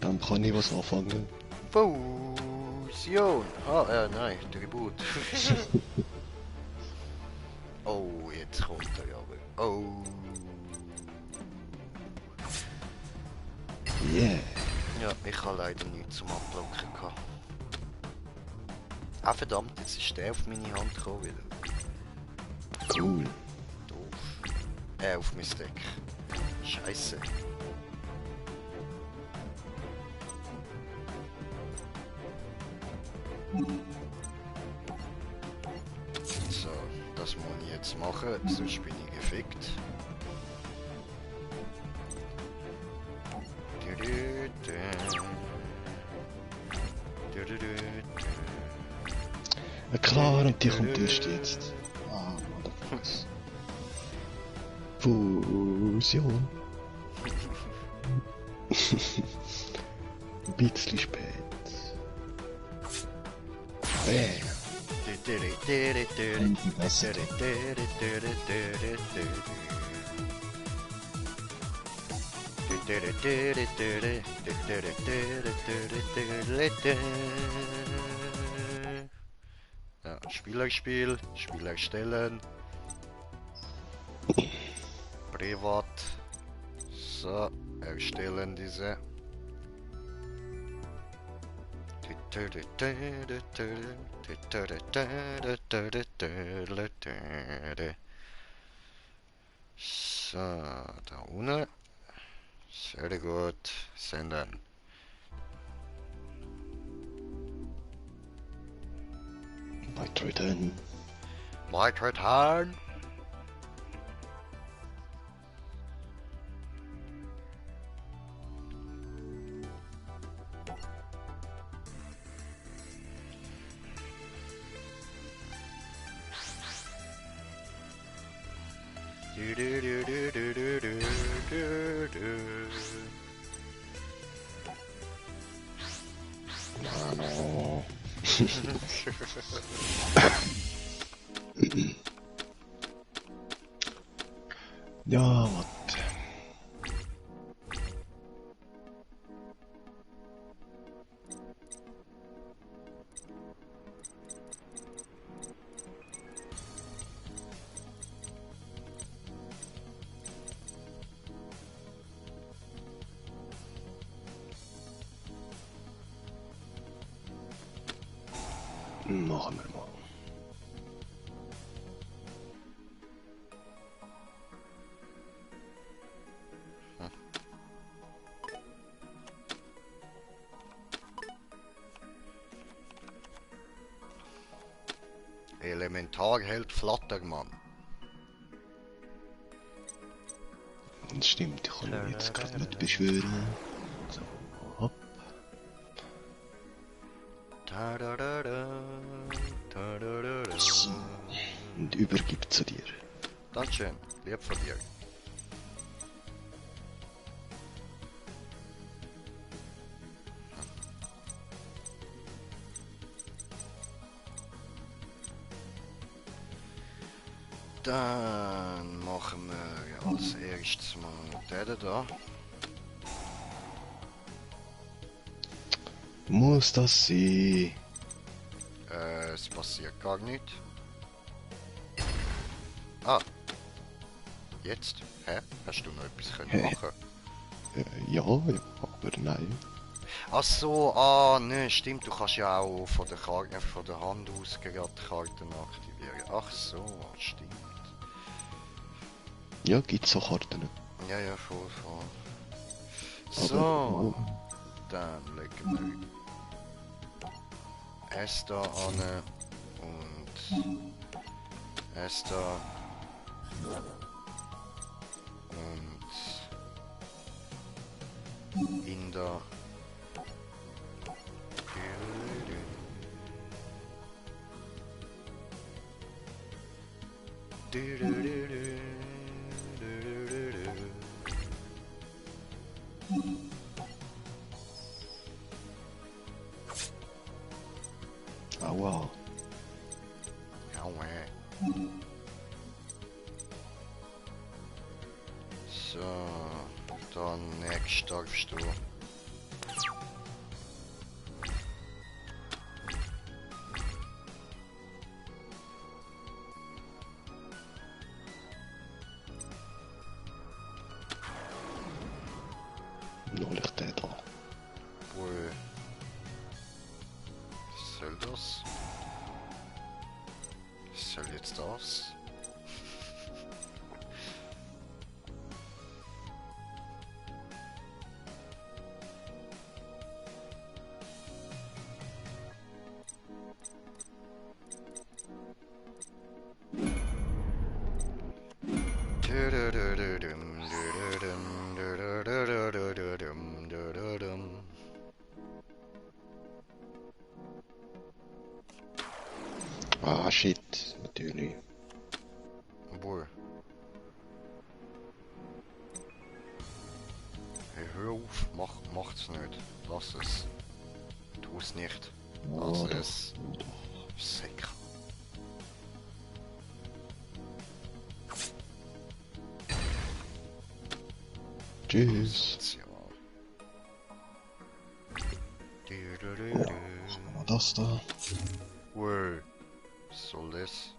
Dann kann ich was anfangen. Fusion! Ah, nein, Tribut. Oh, jetzt kommt er aber. Oh. Yeah. Ja, ich habe leider nichts zum Ablocken gehabt. Ah verdammt, jetzt ist der auf meine Hand gekommen wieder. Cool. Doof. Auf mein Deck. Scheiße. So, das muss ich jetzt machen, sonst bin ich gefickt. Ja klar, und die kommt erst jetzt. Ah, motherfuckers. Fusion. Ein bisschen spät. Bam. Ja, Spielerspiel, Spiel erstellen. Privat. So, erstellen diese. So, da unten. Sehr gut. Senden. Beitreten. Beitreten. Mano. Ja, wat? Machen wir mal. Elementarheld Flattermann. Stimmt, ich kann ihn jetzt gerade nicht beschwören. So, hopp. So. Und übergibt zu dir. Dankeschön, lieb von dir. Dann machen wir als erstes mal den da. Muss das sein? Es passiert gar nichts. Ah. Jetzt? Hä? Hast du noch etwas können machen? Ja, ja, aber nein. Ach so, ah, ne, stimmt, du kannst ja auch von der Karte, von der Hand aus gerade die Karten aktivieren. Ach so, stimmt. Ja, gibt's so Karten. Ja, ja, voll. Aber, So, dann legen wir es da an und es da und in da. Aua. So, dann next darfst du. Hol ich den da. Was soll das? soll jetzt das? Ah, shit, natürlich. Obwohl. Hey, hör auf, macht's nicht. Lass es. Tu es nicht. Lass Oh, doch. es. Säck. Tschüss. Sozial. Oh, das da. Wow. Was soll das?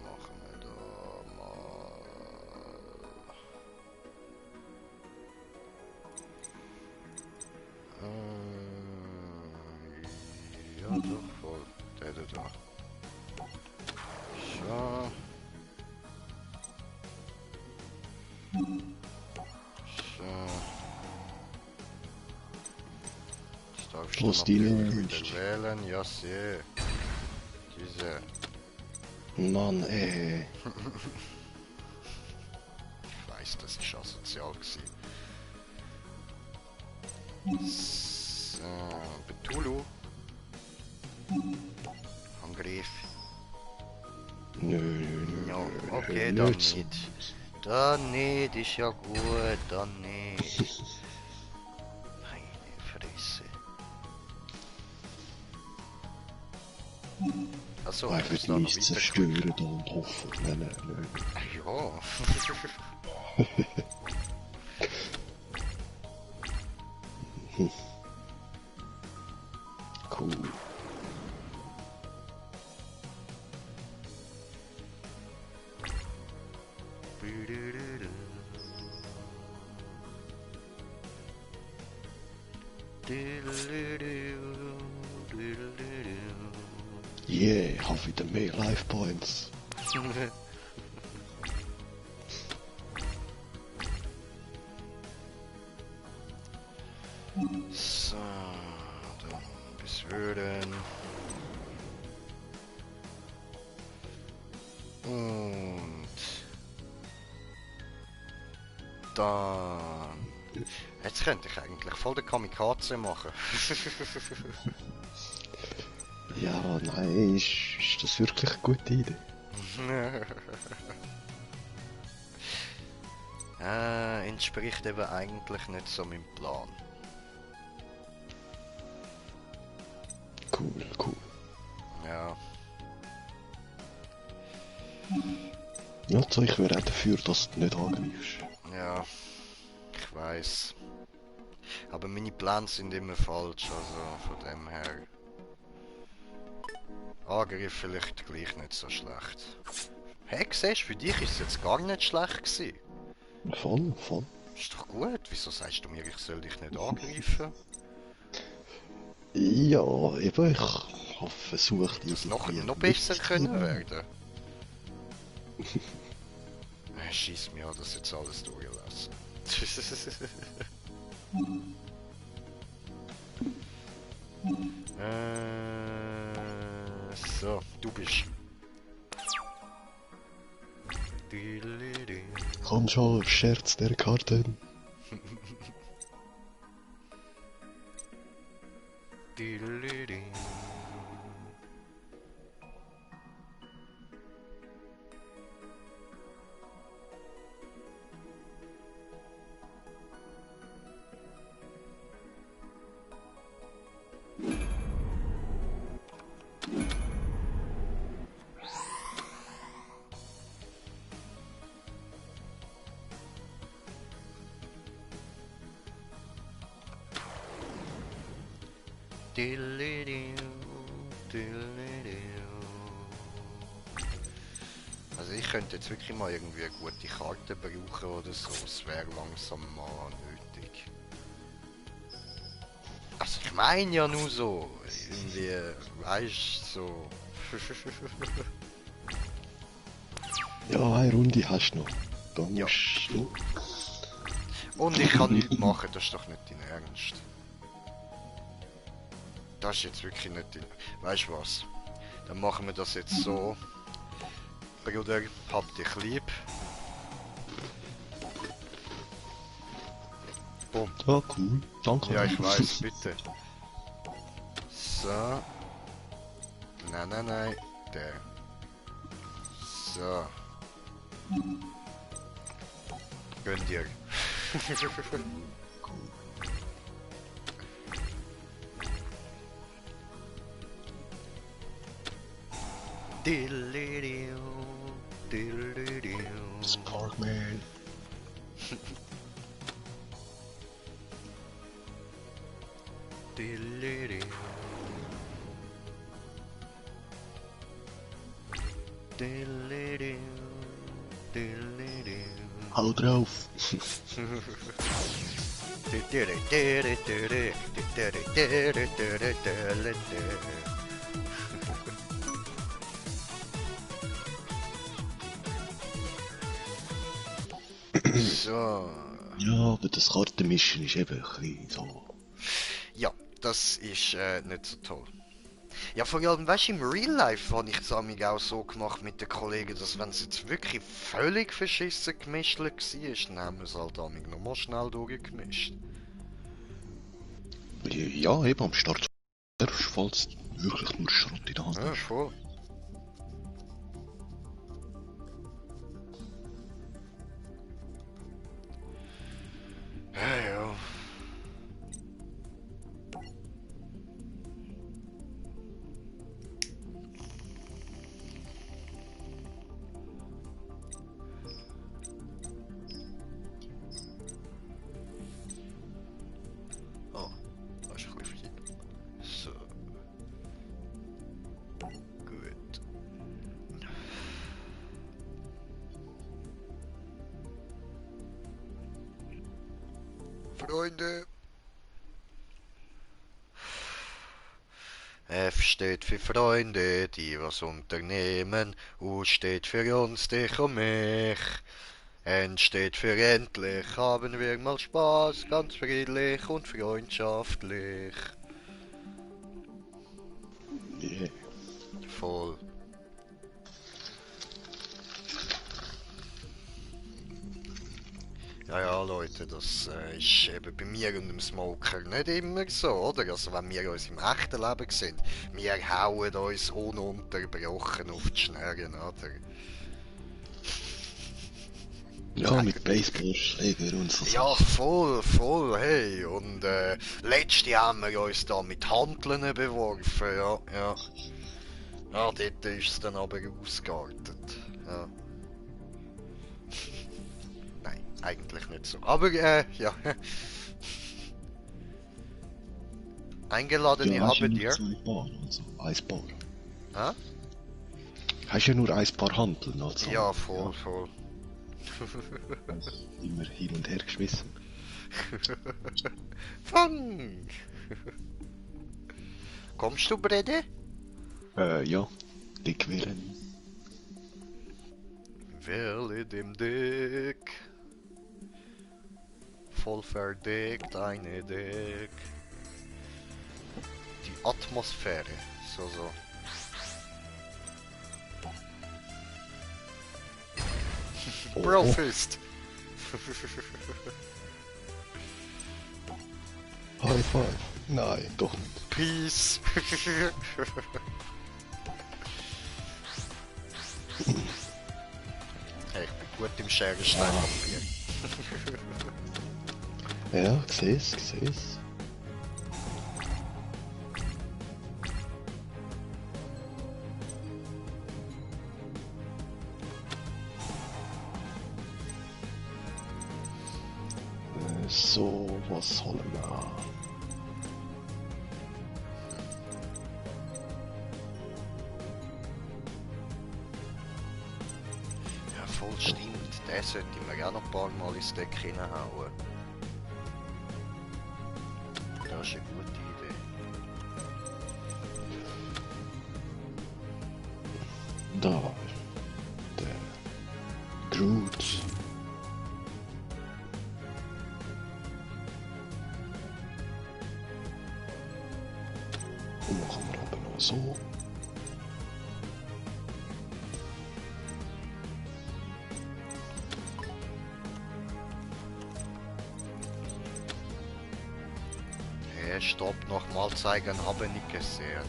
Machen wir da mal. Ja, doch voll. Der da. So. So. Jetzt darfst du Was deine natürlich Wünsche? wieder wählen. Ja, sehr. Diese. Mann, ey. Ich weiss, das ist asozial gewesen. So. Betulu. Angriff. Nö, Ja, okay, dann nicht so. nicht. Dann nicht, ist ja gut, dann nicht. Meine Fresse. Achso, ich Einfach muss da noch nichts weiter. zerstören da und hoffen. Nein, nein, nein. Ja. Cool. Yeah, habe wieder mehr Life Points. So, dann beschwören. Und dann. Jetzt könnte ich eigentlich voll den Kamikaze machen. Ja, nein, ist das wirklich eine gute Idee? Entspricht eben eigentlich nicht so meinem Plan. Cool, cool. Ja. Ja, also ich wäre auch dafür, dass du nicht angreifst. Ja, ich weiß. Aber meine Pläne sind immer falsch, also von dem her. Angriff vielleicht gleich nicht so schlecht. Hey, siehst du, für dich ist es jetzt gar nicht schlecht gewesen. Voll, voll. Ist doch gut, wieso sagst du mir, ich soll dich nicht angreifen? Ja, eben, ich habe versucht, Das noch irgendwie besser nichts zu können tun. werden. Schieß mir an, das jetzt alles durchlassen. So, du bist. Komm schon, Scherz der Karten. Also Also ich könnte jetzt wirklich mal irgendwie eine gute Karte brauchen oder so. Es wäre langsam mal nötig. Also ich meine ja nur so. Irgendwie, weißt so. Ja, eine Runde hast du noch. Da Ja. musst du... Und ich kann nichts machen, das ist doch nicht dein Ernst. Das ist jetzt wirklich nicht dein... Weißt du was? Dann machen wir das jetzt so. Bruder, hab dich lieb. Bumm. Ja, cool. Danke. Ja, ich weiß, bitte. So. Nein, nein, nein. Der. So. Gönn dir. Diddle-diddle, diddle-diddle. Sparkman. Diddle-diddle. Diddle-diddle, diddle-diddle. Hallo drauf. So. Ja, aber das Kartenmischen ist eben ein bisschen so... Ja, das ist nicht so toll. Ja, vor allem, weißt du, im Real Life habe ich es auch so gemacht mit den Kollegen, dass wenn es jetzt wirklich völlig verschissen gemischt war, dann haben wir es halt nochmal schnell durchgemischt. Ja, eben am Start. Falls wirklich nur Schrott in der Hand Ja, ist. voll. Ja, ja. Oh, das ist ein bisschen viel. So. Gut. Freunde. F steht für Freunde, die was unternehmen. U steht für uns, dich und mich. N steht für endlich, haben wir mal Spaß, ganz friedlich und freundschaftlich. Yeah. Voll. Ja, ja, Leute, das ist eben bei mir und dem Smoker nicht immer so, oder? Also wenn wir uns im echten Leben sind, wir hauen uns ununterbrochen auf die Schnurren, oder? Ja, mit Baseballschläger und so. Ja, voll, voll, hey. Und letzte haben wir uns da mit Hanteln beworfen, ja, ja. Ja, dort ist es dann aber ausgeartet, ja. Nein, eigentlich nicht so. Aber, ja. Eingeladene Ja, hast ja haben nur dir. 2 Paar, also 1 Paar. Hä? Hast ja nur 1 Paar Hanteln, also. Ja, voll, voll. Immer hin und her geschmissen. Fang! Kommst du, Brede? Ja. Dick wählen. Wähle dem Deck. Voll verdeckt, eine Deck. Die Atmosphäre. So, so. Brofist! High five. Nein, doch nicht. Peace! Hey, ich bin gut im Scherensteinpapier. Ja, seh's. So, was holen wir? voll stimmt. Den sollte ich mir auch noch ein paar Mal ins Deck hineinhauen. Das ist eine gute Idee. Da. Der Groot. Und machen wir aber noch so. Hey, stopp, nochmal zeigen, habe nicht gesehen.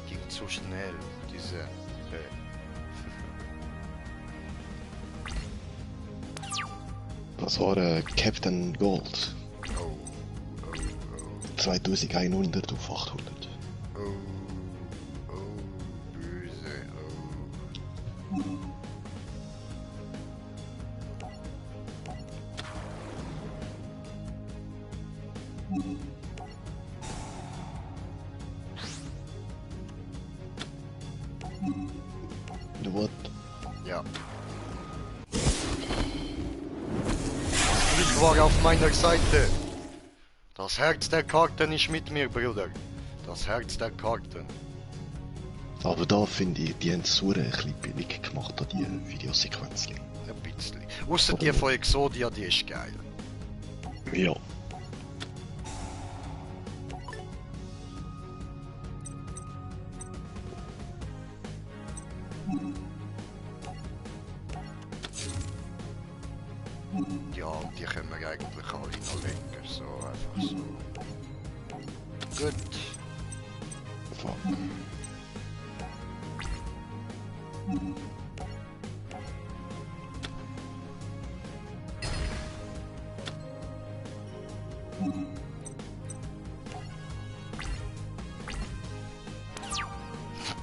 Ging zu schnell, diese... Das war Captain Gold. Oh, oh, oh, 2100 auf 800. oh, oh, böse, oh. What? Ja. Ich war auf meiner Seite. Das Herz der Karten ist mit mir, Bruder. Das Herz der Karten. Aber da finde ich, die haben es ein bisschen billig gemacht, da die Videosequenzen. Ein bisschen. Ausser die von Exodia, die ist geil. Ja. Ja, und die können wir eigentlich alle noch lenken. So, einfach so. Gut. Fuck.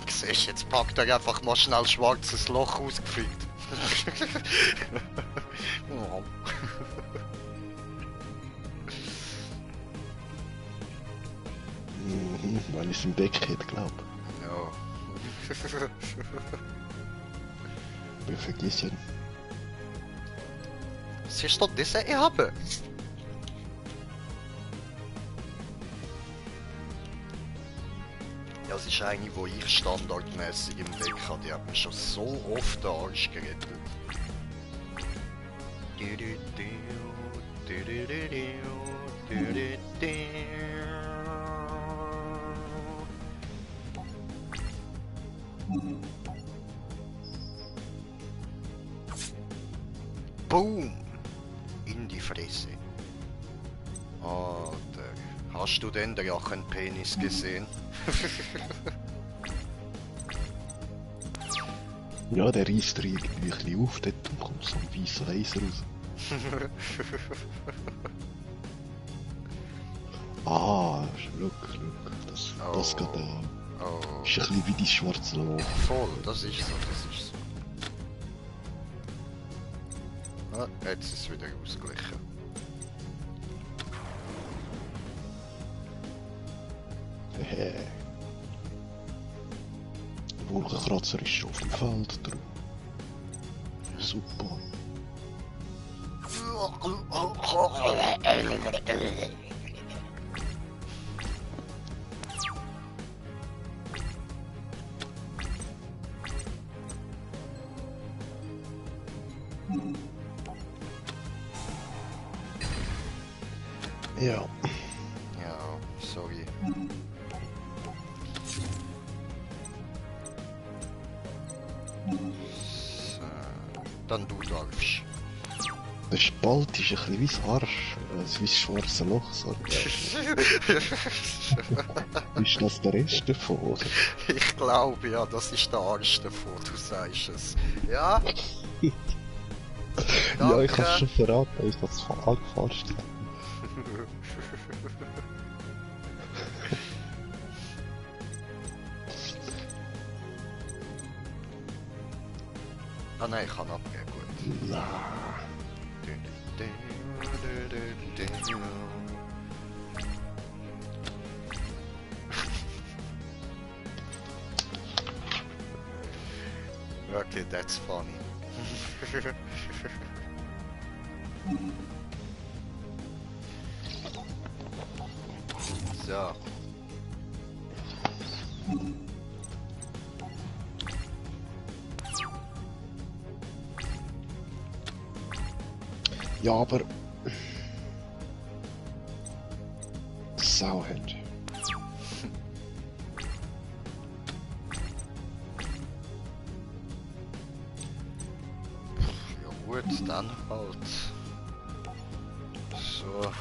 Siehst du, jetzt packt er einfach mal schnell schwarzes Loch ausgefüllt. Oh. Weil ich es im Deck hätte, glaub. Ja. Wir vergessen. Siehst du, diese ich habe? Ja, es ist eine, die ich standardmäßig im Deck habe. Die hat mir schon so oft den Arsch gerettet. Boom! In die Fresse. Alter, hast du den Drachenpenis gesehen? Ja, der reißt irgendwie ein bisschen auf dort und kommt so ein weißer Laser raus. Ah, look, das geht Oh. ist ein bisschen wie die schwarze Loch. Voll, das ist so, das ist so. Ah, jetzt ist es wieder ausgeglichen. Hehe. Der Wolkenkratzer ist schon auf dem Feld drum. Super. Ja. Ja, sorry. So, dann du darfst. Der Spalt ist ein bisschen wie das Arsch. Wie das schwarze Loch, sorry. Ist das der Rest davon, oder? Ich glaube ja, das ist der Arsch davon, du sagst es. Ja? Ja, ich Danke. hab's schon verraten, ich hab's falsch gesagt. Ah nein, ich kann abgeben, gut. Na. Okay, that's funny. So. Ja, aber... Sauhund. Ja gut, dann halt. So.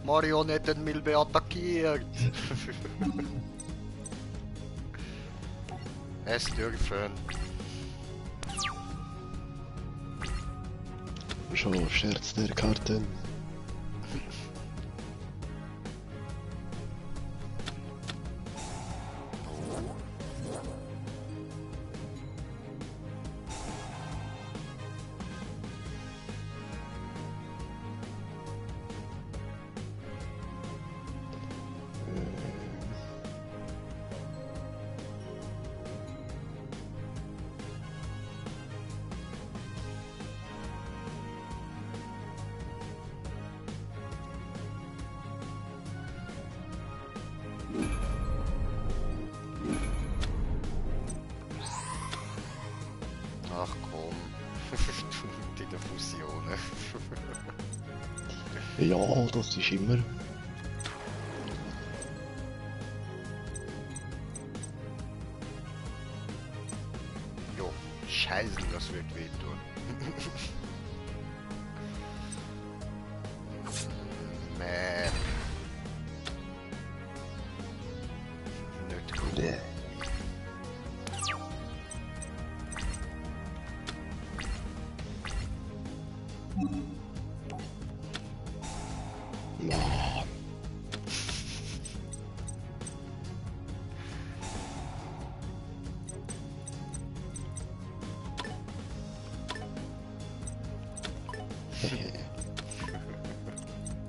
Marionettenmilbe attackiert! Es dürfen. Schon Scherz der Karten. Ach komm. Die der Fusionen. Ja, das ist immer. Jo, scheiße, das wird wehtun. Mäh. Nicht gut. Nee. Ja.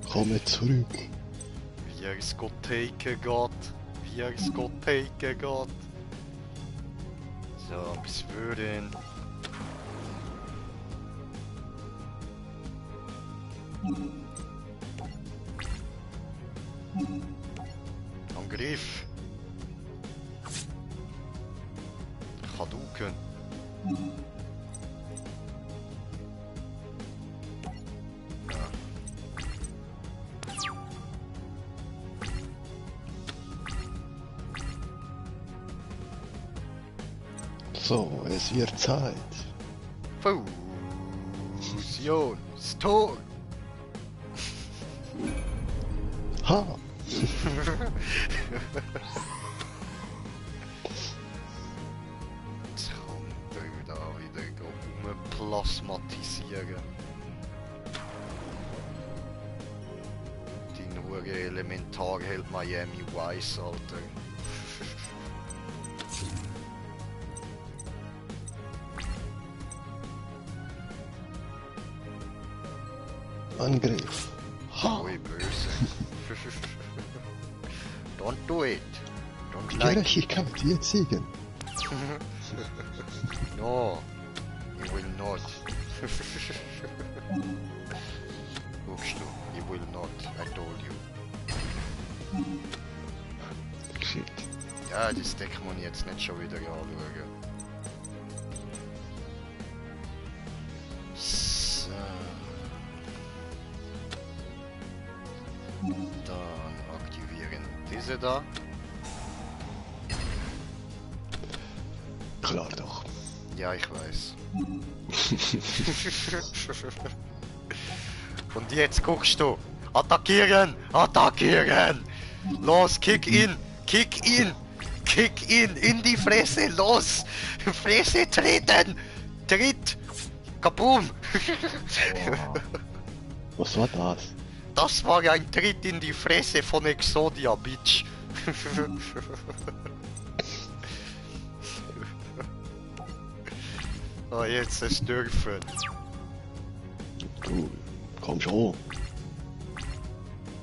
Komme zurück. Wie er es Gott taken geht. Wie er es Gott taken geht. So, bis würden. Angriff. Hadouken. Ja. So, es wird Zeit. Fusion. Storm. Ha! Jetzt kommt er da wieder rumplasmatisieren. Die nur Elementar hält Miami Vice, Alter. Angriff. Ha! Ui, böse. Don't do it. Don't like it. Gerechtigkeit wird siegen. No, you will not. Guckst du, you will not, I told you. Shit. Ja, das Deck muss ich jetzt nicht schon wieder anschauen. So. Dann aktivieren diese da. Klar doch. Ja, ich weiß. Und jetzt guckst du. Attackieren! Attackieren! Los, kick in! Kick in! Kick in die Fresse! Los! Fresse treten! Tritt! Kaboom! Was war das? Das war ein Tritt in die Fresse von Exodia, Bitch. Oh, jetzt es dürfen. Cool. Komm schon.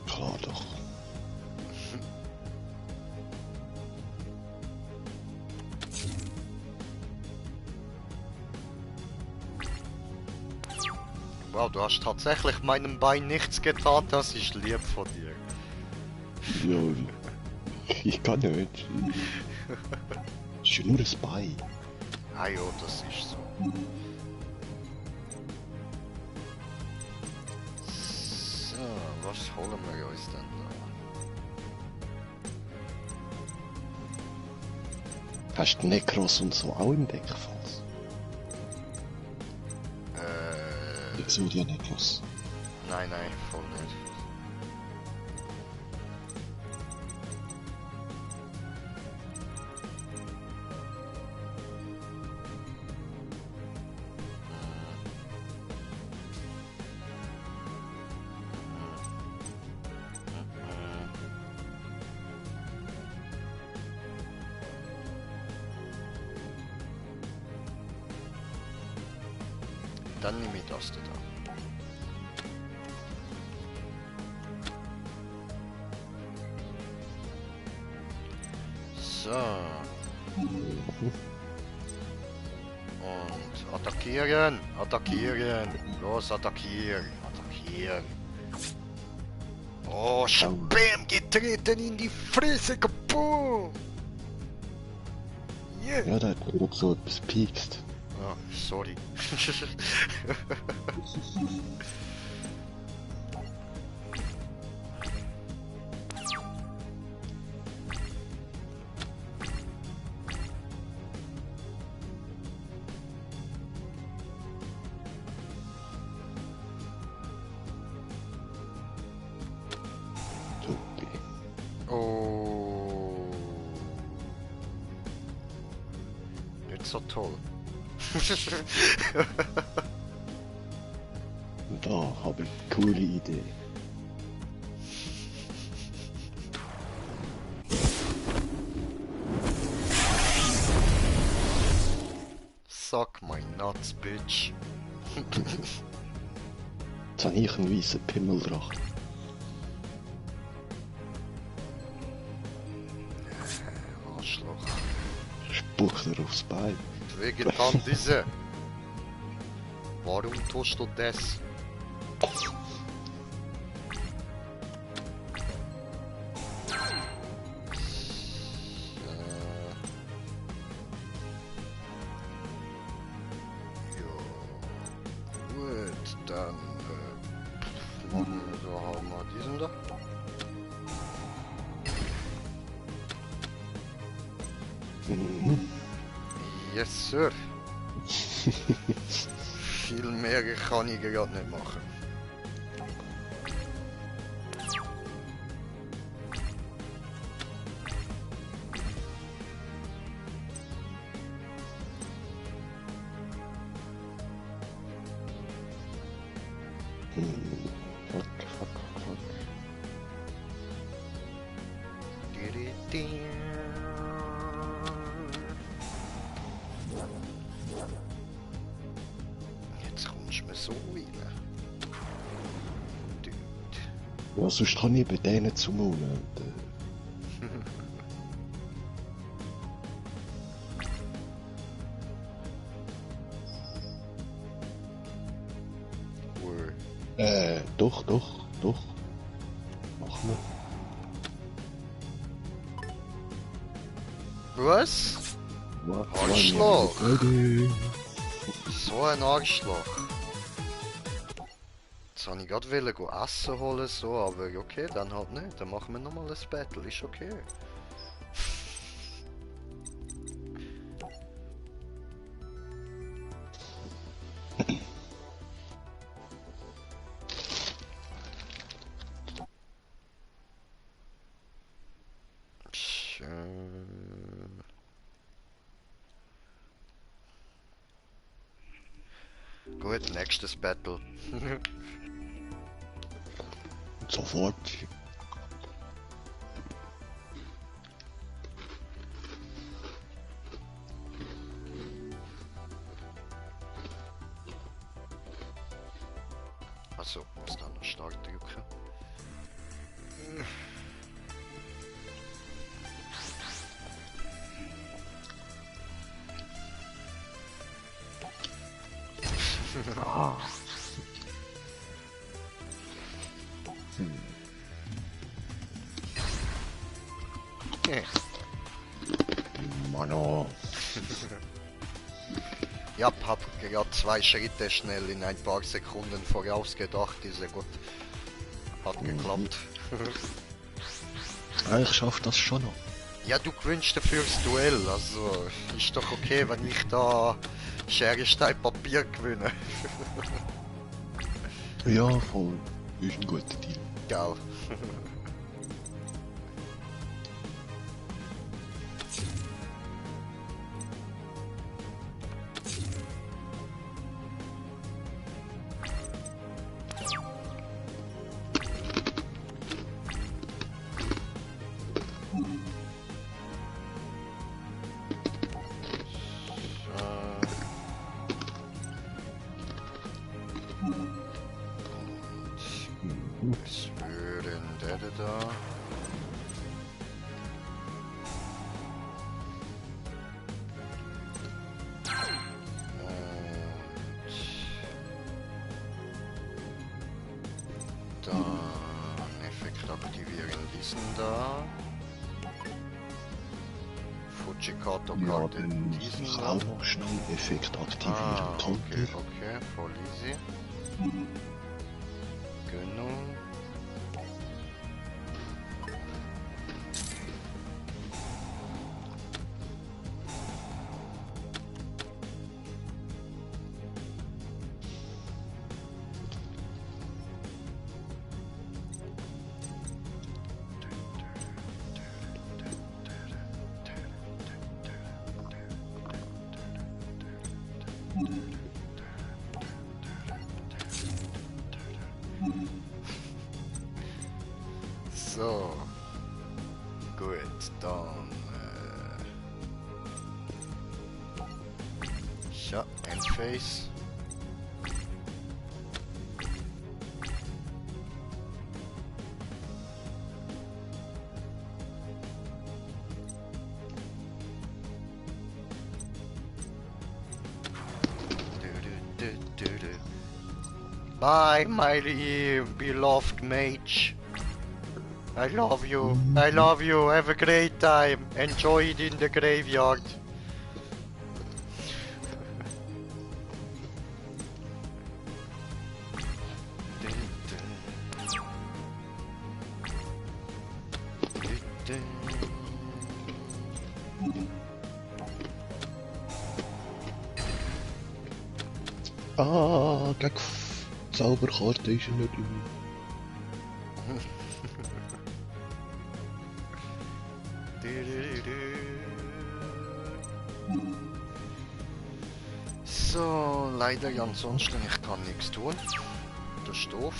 Klar doch. Wow, du hast tatsächlich meinem Bein nichts getan, das ist lieb von dir. Ja, ich kann nicht. Das ist ja nur ein Bein. Ah ja, das ist so. So, was holen wir uns denn da? Hast du Necros und so auch im Deck, falls? Exodia Necros. Nein, voll nicht. Dann nehme ich das da. So. Und attackieren, attackieren. Los, attackieren, attackieren. Oh, Bam, getreten in die Fresse, kaputt. Yeah. Ja, da hat mir doch so etwas piekst. Oh, sorry. Oh. Nicht so toll. Da habe ich eine coole Idee. Suck my nuts, bitch. Jetzt habe ich einen weißen Pimmeldrachen. Arschloch. Spuck dir aufs Bein. Vegetan diese. Warum tust du das? Ja. Gut, dann machen wir so halt mal diesen da. Mhm. Yes, Sir. Viel mehr kann ich gerade nicht machen. Fuck. Jetzt kommst du mir so rein. Dude. Ja, sonst kann ich bei denen zum Maulen. Doch. Machen wir. Was? Arschloch. So ein Arschloch. Jetzt wollte ich gerade go Essen holen, so, aber okay, dann halt nicht. Dann machen wir nochmal ein Battle, ist okay. Gut, nächstes Battle. Sofort. Achso, was dann noch Start drücken. Ah. Mano. Ja, hab gerade 2 Schritte schnell in ein paar Sekunden vorausgedacht, ist ja gut. Hat geklappt. Ich schaff das schon noch. Ja, du gewinnst dafür das Duell, also ist doch okay, wenn ich da Schere, Stein, Papier gewinne. Ja, voll. Ist ein guter Deal. Geil. Was würde denn der da? Und dann Effekt aktivieren diesen da. Fujikato Ja, Karte dann diesen ich da. auch noch schnell Effekt aktivieren. Ah, okay, Counter. okay, voll easy. Genau. So. Gut, dann. Ja, Endphase. Bye, my beloved mage. I love you. I love you. Have a great time. Enjoy it in the graveyard. Ah, gegen Zauberkarte ist er nicht im... So, leider ansonsten, ich kann nichts tun. Das ist doof.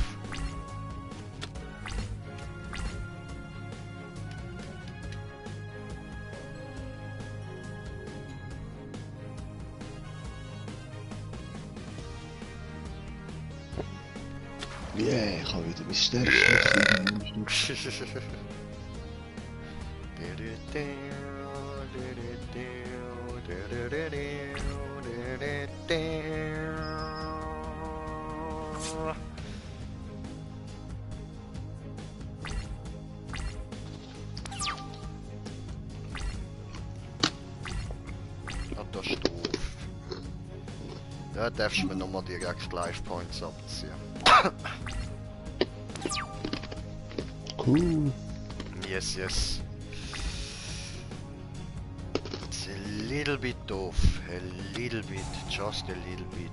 Yeah, ich habe wieder mein stärkstes Monster. Ah, das ist doof. Ja, darfst du mir nochmal direkt Life Points abziehen. Cool. Yes, yes. It's a little bit doof. A little bit. Just a little bit.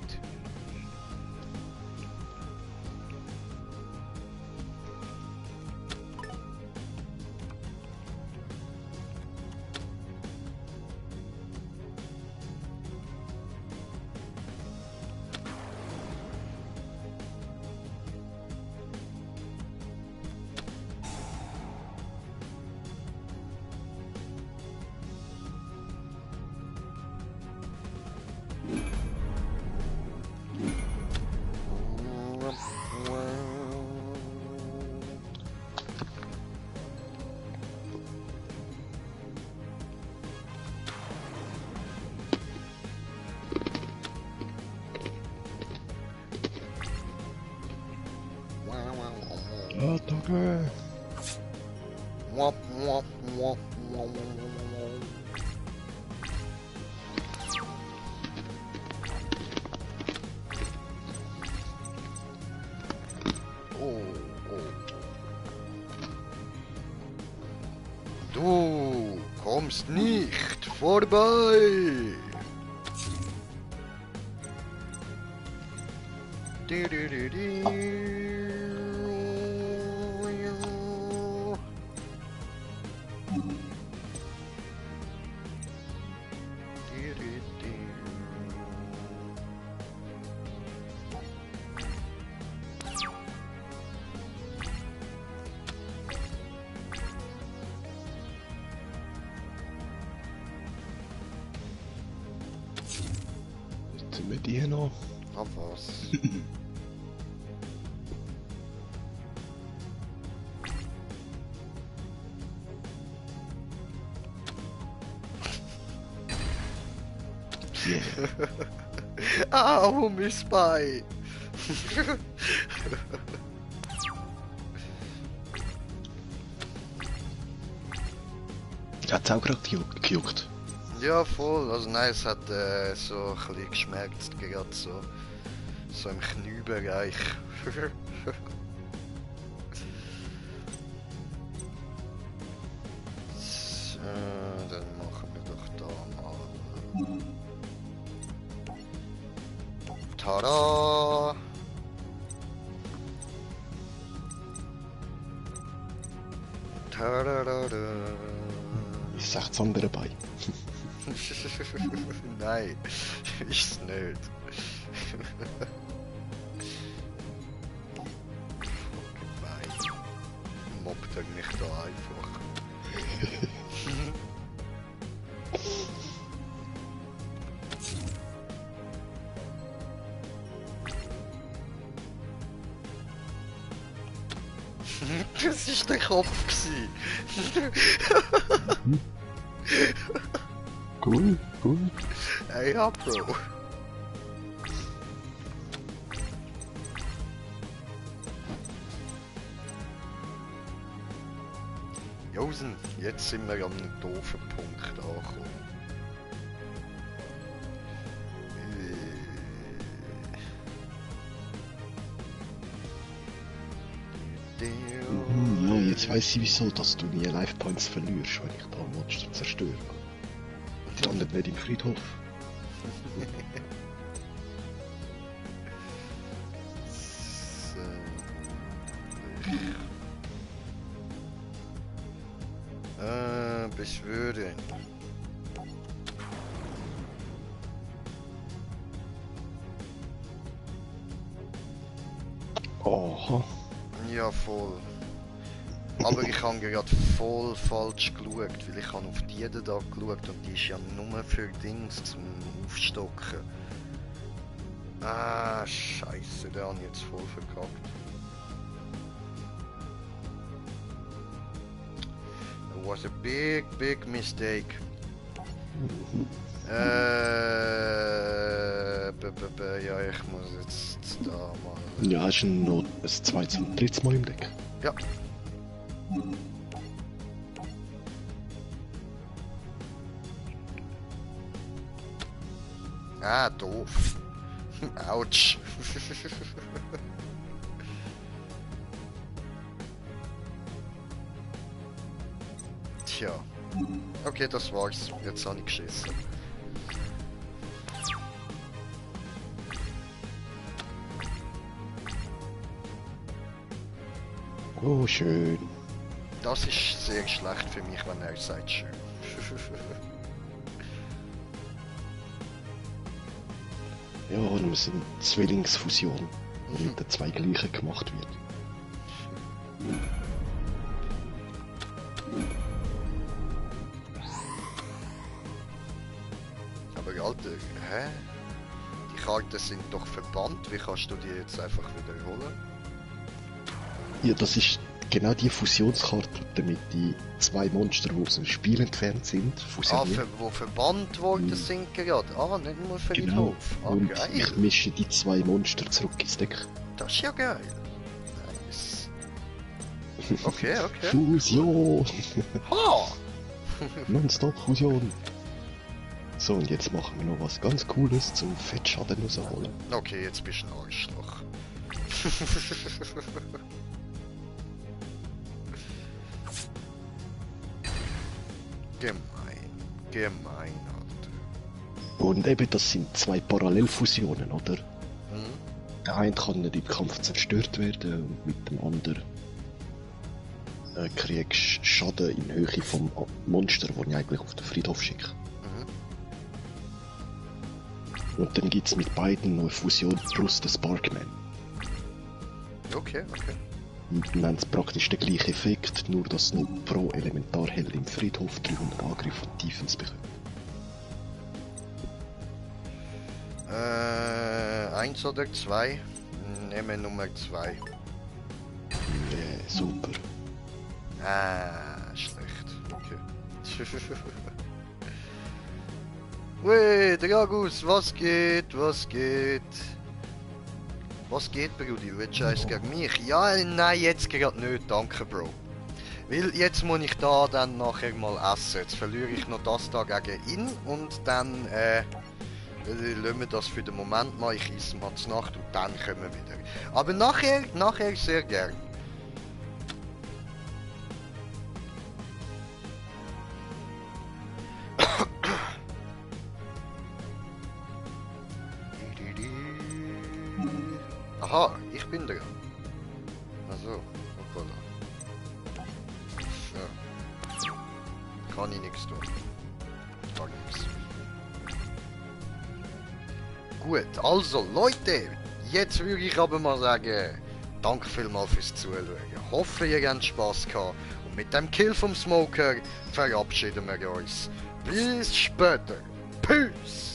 Attacke! Mwap, mwap, mwap, mwap. Oh, oh. Du kommst nicht vorbei! Du, du, du, du. Sind wir die noch? Ah, was? Yeah. Au, mein Bein! Hat's auch gerade gejuckt? Ja, voll. Also nein, es hat so ein bisschen geschmerzt, gerade so im Kniebereich. So, dann machen wir doch da mal. Tada! Tadadada. Ist echt das andere Bein. Nein, ist es nicht. Nein. Mobbt er mich da einfach. Das ist der Kopf gsi. Cool, cool. Hey, ja, Bro. Josen, jetzt sind wir an einem doofen Punkt angekommen. Ja, jetzt weiss ich wieso, dass du nie Life Points verlierst, wenn ich da Monster zerstöre. Die landet nicht im Friedhof. Beschwören. Aha. Ja, voll. Aber ich habe gerade voll falsch geschaut, weil ich habe auf die da geschaut und die ist ja nur für Dings zum Aufstocken. Ah, scheiße, der habe ich jetzt voll verkackt. It was a big, big mistake. Ja, ich muss jetzt da mal... Ja, hast du noch ein zweites und drittes Mal im Deck? Ja. Ah, doof. Autsch. Tja. Okay, das war's. Jetzt habe ich geschissen. Oh, schön. Das ist sehr schlecht für mich, wenn er sagt schön. Ja, und wir sind Zwillingsfusion, wo mit den zwei gleichen gemacht wird. Aber Alter, hä? Die Karten sind doch verbannt, wie kannst du die jetzt einfach wiederholen? Ja, das ist genau die Fusionskarte, damit die zwei Monster, die aus dem Spiel entfernt sind, Ah, fusionieren. wo verbannt worden sind gerade. Ah, nicht nur für den Genau. Hof. Ah, Und geil. ich mische die zwei Monster zurück ins Deck. Das ist ja geil. Nice. Okay, okay. Fusion! Ha! Non-Stop-Fusion! So, und jetzt machen wir noch was ganz Cooles zum Fettschaden rausholen. Okay, jetzt bist du ein Arschloch. Gemein. Gemein, Alter. Und eben, das sind zwei Parallelfusionen, oder? Hm? Der eine kann nicht im Kampf zerstört werden und mit dem anderen kriegst du Schaden in Höhe vom Monster, das ich eigentlich auf den Friedhof schicke. Und dann gibt es mit beiden noch eine Fusion plus den Sparkman. Okay, okay. Und dann haben sie praktisch den gleichen Effekt, nur dass nur pro Elementarheld im Friedhof 300 Angriff von Defense bekommt. 1 oder 2? Nehme Nummer 2. Super. Ah, schlecht. Okay. Wey, Dragus, was geht? Was geht? Was geht, Brudi? Willst du eins gegen mich? Ja, nein, jetzt gerade nicht, danke, Bro. Weil jetzt muss ich da dann nachher mal essen. Jetzt verliere ich noch das da gegen ihn und dann, lassen wir das für den Moment mal. Ich esse mal zur Nacht und dann kommen wir wieder. Aber nachher sehr gern. Aha, ich bin dran. Also, hoppala. So. Kann ich nichts tun. Gar nichts. Gut, also Leute, jetzt würde ich aber mal sagen, danke vielmals fürs Zuschauen. Ich hoffe, ihr habt Spass gehabt. Und mit dem Kill vom Smoker verabschieden wir uns. Bis später. Peace!